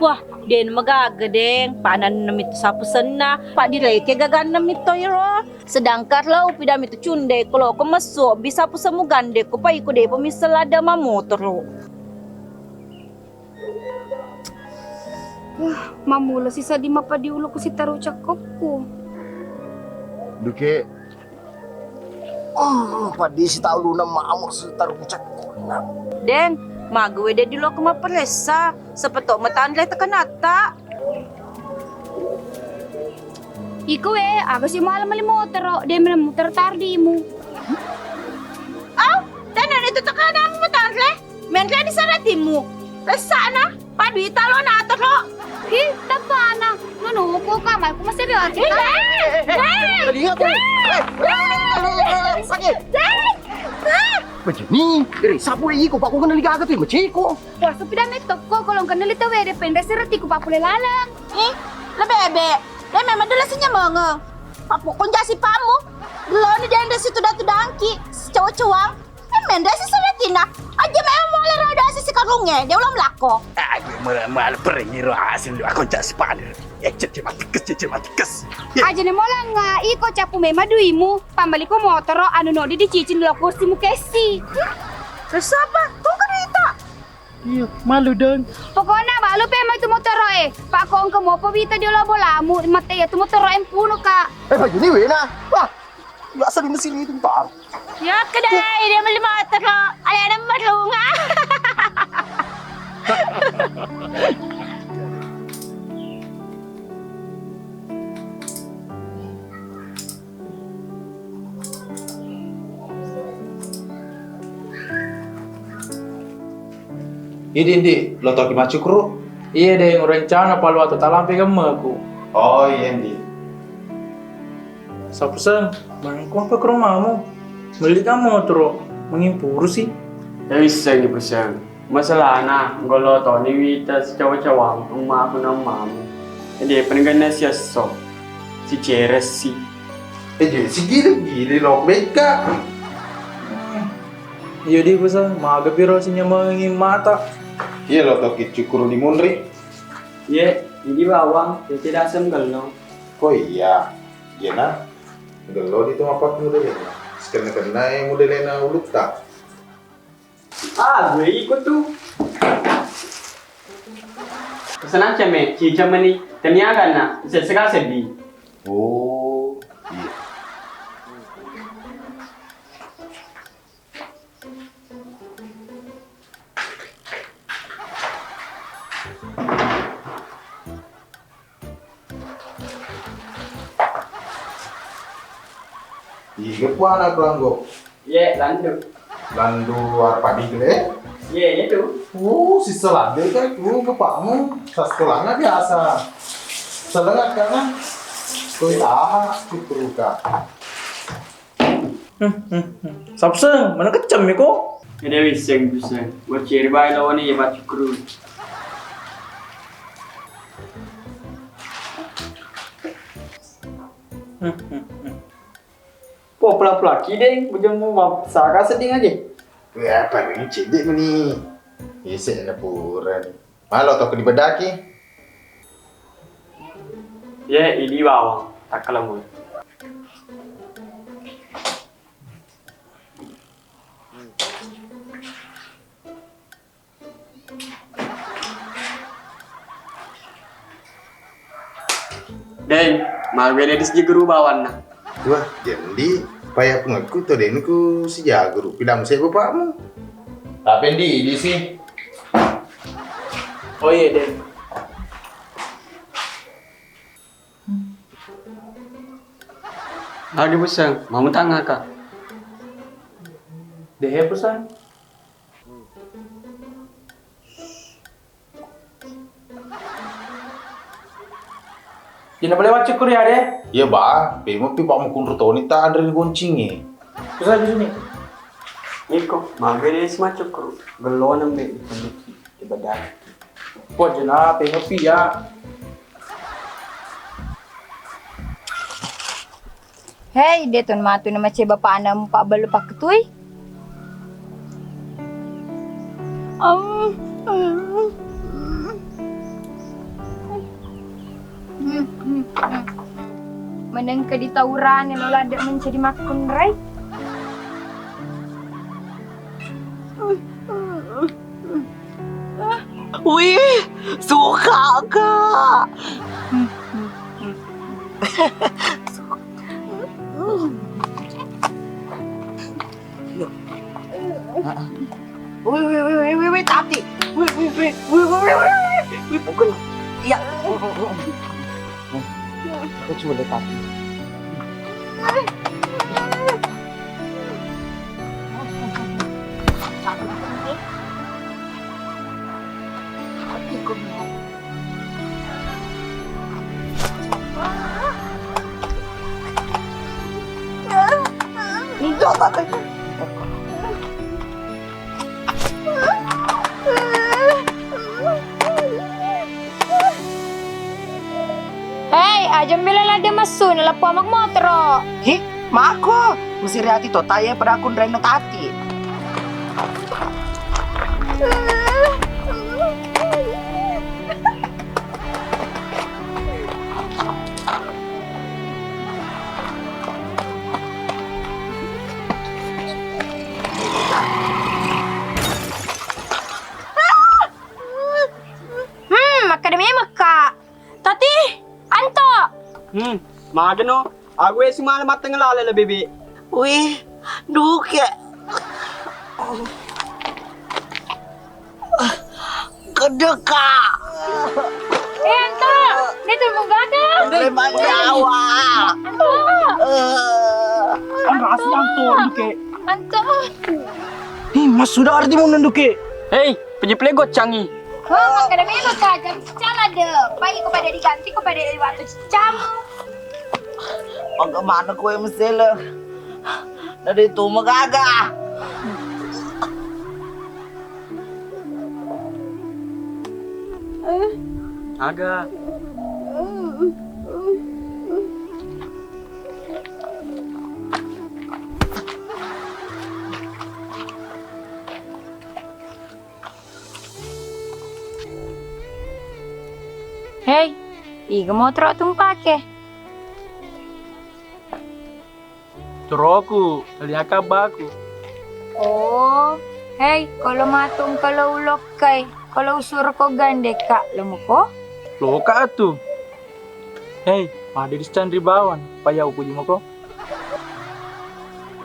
Wah, den magaga, Deng. Pananna mitu sapu senna, Pak Direke gaganna mitu iro. Sedangkan lo upida mitu cunde, kalau ko mesu bisa pusemu gande ko pai ko depo misal ada mamotoro. Wah, mammula si seddi mapadiulu ku sitaru cakkokku. Duke. Hmm, padisi tauluna mamo sitaru cakkokna. Deng, maga we de di lo ko maperessa, sepetok matanre tekanatta. Iko we, aga si mala mali motoro, de mala motoro tardimu. Au, tena itu tekanamu matanre. Menre di sana timu. Resana, padui talo na tero. Hi, tapana. Nono ko kamar ku masih biar kita. Lihat tuh. Eh, eh, eh, eh, eh, sakit. Macam ni, dari sapu iko, pak, ko kena liga tu, macam iko. Wah, supi dame tokko, kalau kena lita we de pendre sereti ku papule laleng. Eh, lebih ebe. Dai memang dulu sinya menge. Papu konjasi pamu. Lo ni janda situ datu dangki, cowok cowang. Emmen dasi suratina. Aja memang mole roda sisi karunge, dia ulang melako. Aja mole mole perengi ro hasil dua konco sepane. Eh, cece matikes, cece matikes. Aja ne molang nga iko capu mema duimu, pambaliko motoro anu nodi dicicin lo kursi mukesi. Terus apa? Tunggu duita. Iya, malu dong. Pokoknya balu pe mai tu motoro e. Pak kongke mopo bita di ola bolamu, mate ya tu motoro empunu ka. Eh, baju ni wena. Wah, biasa di Mesir itu ntar. Ya kedai dia beli motor kok. Ada ada merunga. Idi, Ndi, lo toki maccukuru? Iya, Deng, rencana palu atau talampe gemmeku. Oh, iya, Ndi. Sapuseng, mangko apa ke rumahmu? Melli kamu terus mengimpuru sih. Ya, bisa, Ndi, Puseng. Masalahna, nggollo toni wita sicawa-cawang emmaku na emmamu. Jadi, pengenna si esso, si ceresi. Eh, jadi si gili-gili lo beka. Iya di, Puseng, maga piro sinyamengi mata. Iya lo toki cukuru di munri. Iya, ini bawang, ya tidak asam gello. Oh iya, iya na. Gello di tu apa muda lena. Sekenna-kenna e muda lena ulutta. Ah, gue ikut tuh. Pesanan ceme, cica meni, teniaga na, sesega seddi. Oh, iya. Iga puana pelanggo? Ye, landu. Landu arpadi tu, eh? Ye, itu. Oh, sisa landu kan, oh, bapakmu. Sasekolahna biasa. Selengak kan? Koi aha, syukur ka. Sapseng, mana kecem ya kok? Ada wiseng, wiseng. Buat ciri bae lawan ya, Pak Cukru. Po pula-pula kideng, bujang mau saka seding aja. Wah, paling cedek meni. Isi ada pura nih. Malo toko dibedaki. Ye, idi bawang, takkalemui. Deng, mabele di sijageru bawanna. Wah, jadi paya pengekku to deng ku sijageru. Pidam saya bapakmu. Tapi di, di sih. Oh iya, Deng. Agi pusang, mau tangga ka? Dehe pusang. Jina boleh wacce kuria de? Iya ba, pemo pi pak mukunru toni ta anre goncingi. Pusang di sini. Niko, mabe de si macukru. Gelona me di penduki. Ibadah. Pojena pengepi ya. Hei, de ton matu na mace bapakna empa bellu pakketui. Om. Menengka di taurane lo ladde mencadi makkunrai. Wih, suka, Kak. Wih, wih, wih, wih, wih, wih, Tati. Wih, wih, wih, wih, wih, wih, wih, wih, pukul. Iya. Aku coba lihat Tati. Hei, aja mela ladde messu, naleppo amak motoro. Hi, mako, mesiri ati to taye pada aku nrenna Tati. Hmm, makkeda memekka. Tati, Anto. Hmm, magano. Aku esi malam mateng lale le bebe. Wih, duke. Kedeka. Eh, Anto, ini tuh mau gagal. Leman nyawa. Anto. Eh. Kan rasi Anto, duke. Anto. Ih, mas sudah arti mau nenduke. Hei, pejeple gocangi. Oh, makkeda memang kajam cicala de. Pai ko pada diganti ko pada dari waktu cicamu. Bagaimana kue mesele? Dari itu magaga. Aga. Hei, iga motoro tumpake? Toroku, liaka baku. Oh, hei, kalau matung kalau ulokkai, kalau usuro ko gandeka, lo muko? Loka atu. Hei, pada di canri bawang, payau puji moko.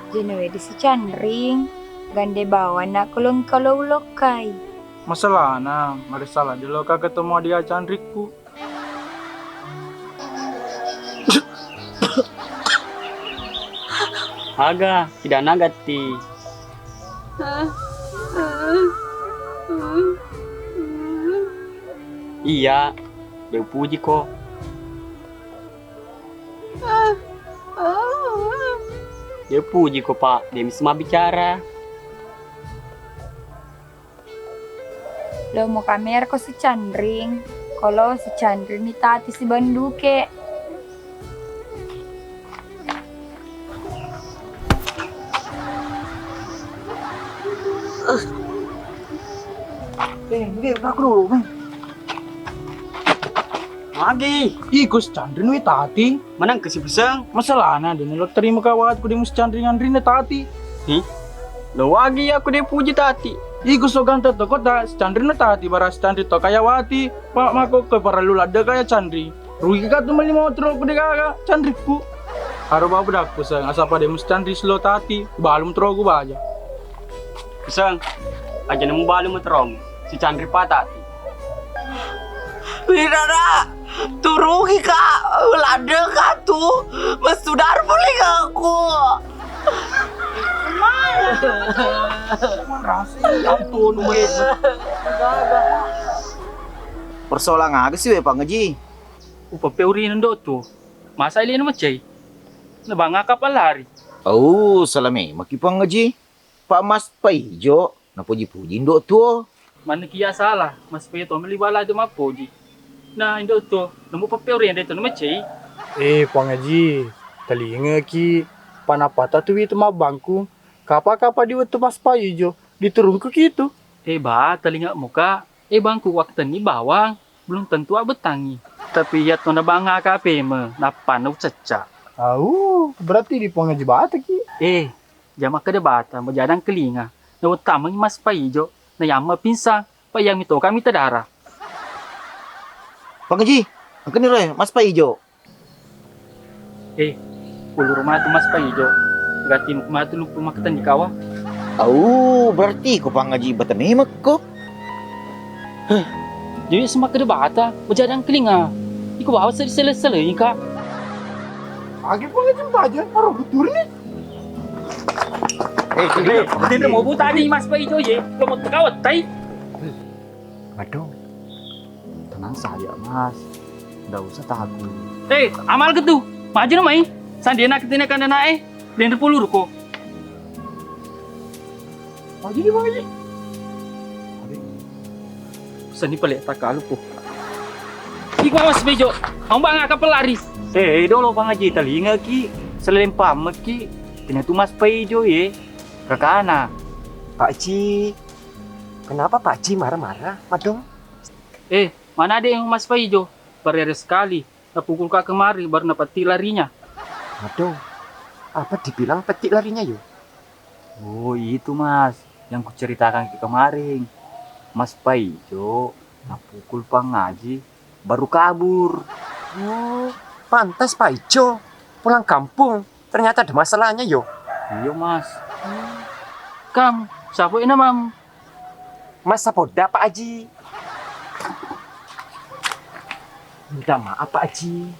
Jenuwe di si canring, gande bawang nak kalau kalau ulokkai. Masalahna, marisala delo ka ketemu dia canrikku. Aga, tidak nagatti. Iya, de upuji ko. De upuji ko, Pak, de mi semabicara. Lo mo kamera ko si Canring, kolo si Canring ni tati si banduke. Eh, eh, aku dulu, Bang. Magi? Iko si Canring ni tati. Maneng ke si Puseng? Masalahna, de nalo terima kawat ku de mus Canring anrinna tati. Hi? Lo wagi aku de puji tati. Iko so ganta to kota, si Canring na tati, bara si Canring to kaya wati. Pak mako ke parallu ladde kaya Canring. Rugi ka tu meli motoro ku de gaga, Canrikku. Haro babu dakku sang, asapa de mus Canring silo tati, balum toroku baja. Puseng, aja nemu balum toromu, si Canring pa tati. Wirara, turugi ka, ladde ka tu, mesudar puli aku. Persoalan aga si we Pangaji? Upeppe urina ndo tu. Masa ile nu macai? Nabanga kapal lari. Oh, salame maki Pangaji. Pak Mas Paijo, napuji-puji ndo tuo. Manne kia salah, Mas Paijo to meli bala de mappoji. Nah, indo to, nemu peppe uri ende to namecei. Eh, Puang Haji, talingaki, panapata tu witu mabbangku. Kapa-kapa di wettu Mas Paijo, diturungku kitu. Eh, ba, talinga muka. Eh, bangku waktenni bawang, belum tentu abbetangi. Tapi iya to nabanga K P me, nappa naucecca. Au, berarti di Puang Haji Bata ki. Eh, jama kada bata, majadang kelinga. Na uttama Mas Paijo, na yamma pinsang, pa yang mitoka mita dara. Puang Haji, engkani roe, Mas Paijo. Eh, ulur matu Mas Paijo. Gati matu lupa makatan di kawa. Au, berarti ko Puang Haji Bata memekko. Jadi semak ke bata, majadang kelinga. Iko bawa seri sele-sele ka. Agi Puang Haji Bata, baru betul ni. Eh, sini. Tidak mau buta di Mas Paijo ye. Lo mau tekawa tai. Waduh, tenang saja, Mas. Nggak usah takut. Eh, amal ke tu? Maju na mai. Sandi enak ketina kandana eh. Dendro puluh ruko. Maju di Bang Haji. Seni pale takalu po. Iko Mas Paijo. Ambang akan pelari. Eh, eh, dolo Bang Haji, telinga ki, selempam ki. Kena tu Mas Paijo ye. Kakana. Pak Haji, kenapa Pak Haji marah-marah, Madong? Eh, mana adek Mas Paijo? Berere sekali. Napukul ka kemari, baru napetik larinya. Madong, apa dibilang petik larinya yo? Oh, itu Mas, yang kuceritakan ke kemarin. Mas Paijo, napukul Pang Haji, baru kabur. Oh, pantas Paijo pulang kampung. Ternyata ada masalahnya yo. Iya Mas. Kam, siapa ini mam? Mas Sapodda, Pak Haji. Minta maaf, Pak Haji.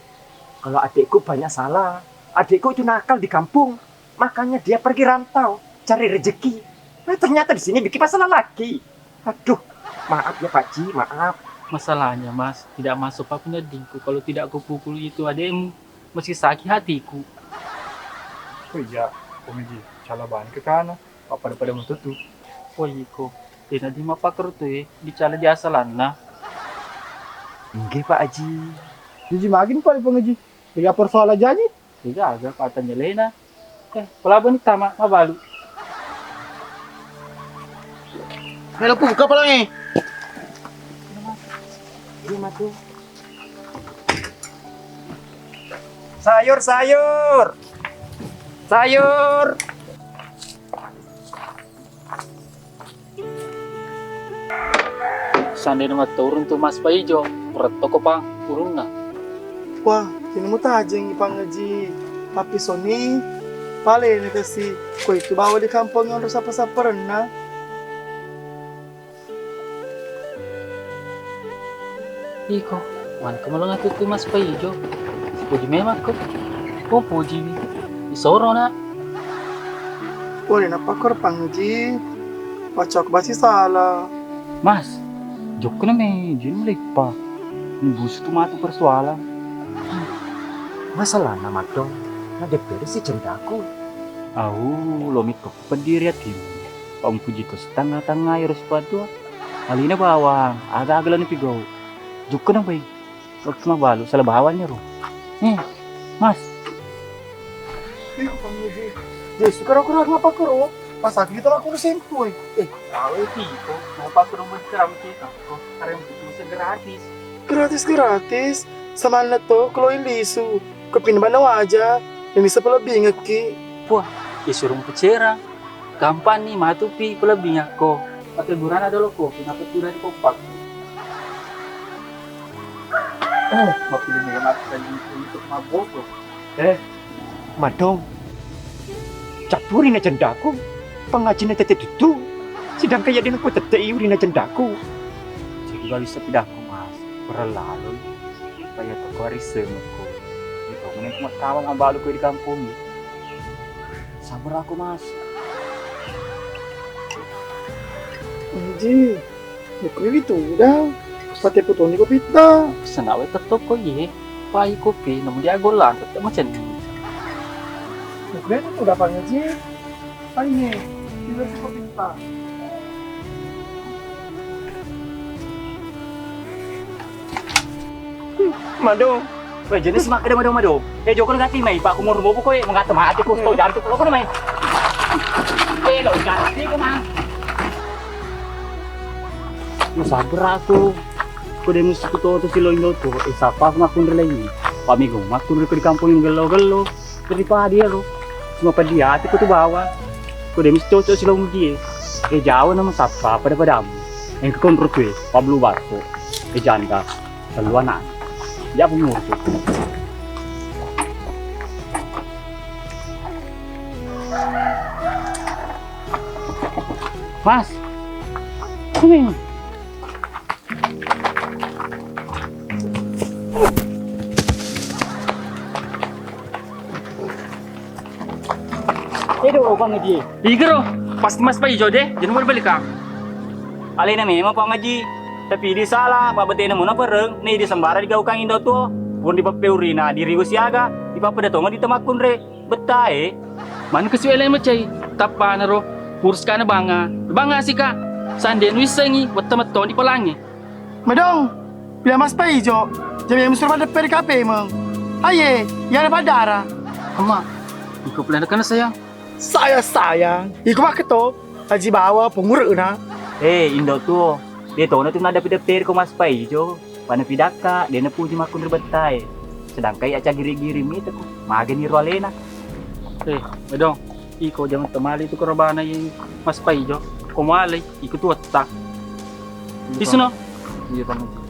Kalau adikku banyak salah. Adikku itu nakal di kampung. Makanya dia pergi rantau, cari rezeki. Nah, ternyata di sini bikin masalah lagi. Aduh, maaf ya, Pak Haji, maaf. Masalahnya, Mas, tidak masuk apa dingku kalau tidak kupukul itu adikmu. Meski sakit hatiku. Oh iya, Pak Haji, salah banget ke kana. Pappada-pada metu tu. Oh iko, dena di mappakeru tu e, dicala di asalanna. Nggih, Pak Haji. Jaji magin, Pak, Pak Haji. Tiga persoalan jaji. Tiga aga patanya lena. Eh, pelabani tama mabalu. Melo buka palang e. Ini matu. Sayur, sayur. Sayur. Sandena matturung tu Mas Paijo, pura toko pang urunna. Wah, kini mutajengi Pang Haji. Tapi soni, pale ni kasi, ko itu bawa di kampung yang sapa-sapa renna. Iko, maneng ko malonga tu Mas Paijo. Sipuji memang ko. Ko puji ni. Isoro na. Pole napakor Pang Haji. Pacok basi salah. Mas, jokko na me jin meleppa. Ni busu tu matu persoalan. Masalah na matong. Na debbere si cendaku. Au, lo mito. Pediri atimu, pa mupuji to setengah-tengah ero sipatua. Alina bawang, aga-aga lani pigau. Jukka na bai. Waktu mabalu, salah bawangnya ro. Eh, Mas. Ih, Bang Haji. Yesu, karo-karo apa karo? Pas lagi kita lakukan sempu, eh. Eh, tahu itu, mau pas rumah ceram kita. Kok karena butuh gratis. Gratis-gratis, samanna to keloi lisu, kepinna bana waja, yang bisa pelebih ngeki. Wah, isurung pecera, gampang ni matupi pelebihnya ko. Atau gurana dolo ko, kenapa tidak di kompak? Eh, mau pilih mega mati tadi untuk mabok. Eh, Madong, cappuri na cendaku, pangajinna tette tuttu, sedangkan iya dena ku tette iuri na cendaku. Jadi bali sepidaku, Mas, perlalu, kaya toko hari semekku. Itu mungkin cuma kawan ambalu ku di kampung. Sabar aku, Mas. Anjing. Nukui witu udah. Pate putoni kopitta. Sena we tetto ko iye. Pai kopi namu diagolang tetto macam ni. Nukui itu udah pangaji. Pai ni. Tidak sih kopitta. Mado. Weh, jenis mak kede mado-mado. Eh, joko gati mai, Pak, kumur bobo koe, mengata mati ku, tau jantung lo kono mai. Eh, lo gati ku, Mang. Lu sabar aku. Ko de musuh ku to, to si Londo to. Eh, sapa aku makkunre lagi? Pak Migo, makkunre ko di kampung yang gelo-gelo. Daripada iyaro, cuma peddi ati ko tu bawang. Ko de' musti cocok silong die. Eh, jawa nama tappa pada-padamu. Engka konro tue, pablu barko. Eh, janda, tellu anak. Ya, pengurus. Mas. Sini. Edo, Bang Haji. Igero, pasti Mas Paijo de, jangan boleh balik, Kang. Alena memang, Bang Haji. Tapi di salah, Pak Betena muna pereng, ne di sembara di gaukang indo tuo. Pun di pepeurina, di riu siaga, di papada tongo di temakkunre. Bettae. Maneng kasiweleng macai, tappanaro, purskana banga, banga sika, sande nuissengi, wetta mettoni pelangi. Madong, pila Mas Paijo, jami musra pada peri kape meng. Aye, yana padara. Amma, iko pula kana sayang. Sayang, sayang, iko makketo, aji bawa penguruna. Eh, indo tuo, de tona tu nada pede peri ko Mas Paijo. Pana pidakka, de napuji makkunri bettae. Sedangkan iya cagiri-giri miteko, magani ro alena. Eh, Madong, iko jangan temali tu korobana i Mas Paijo. Ko malai, iko tu wetta. Iya, Isno. Iya, Bang.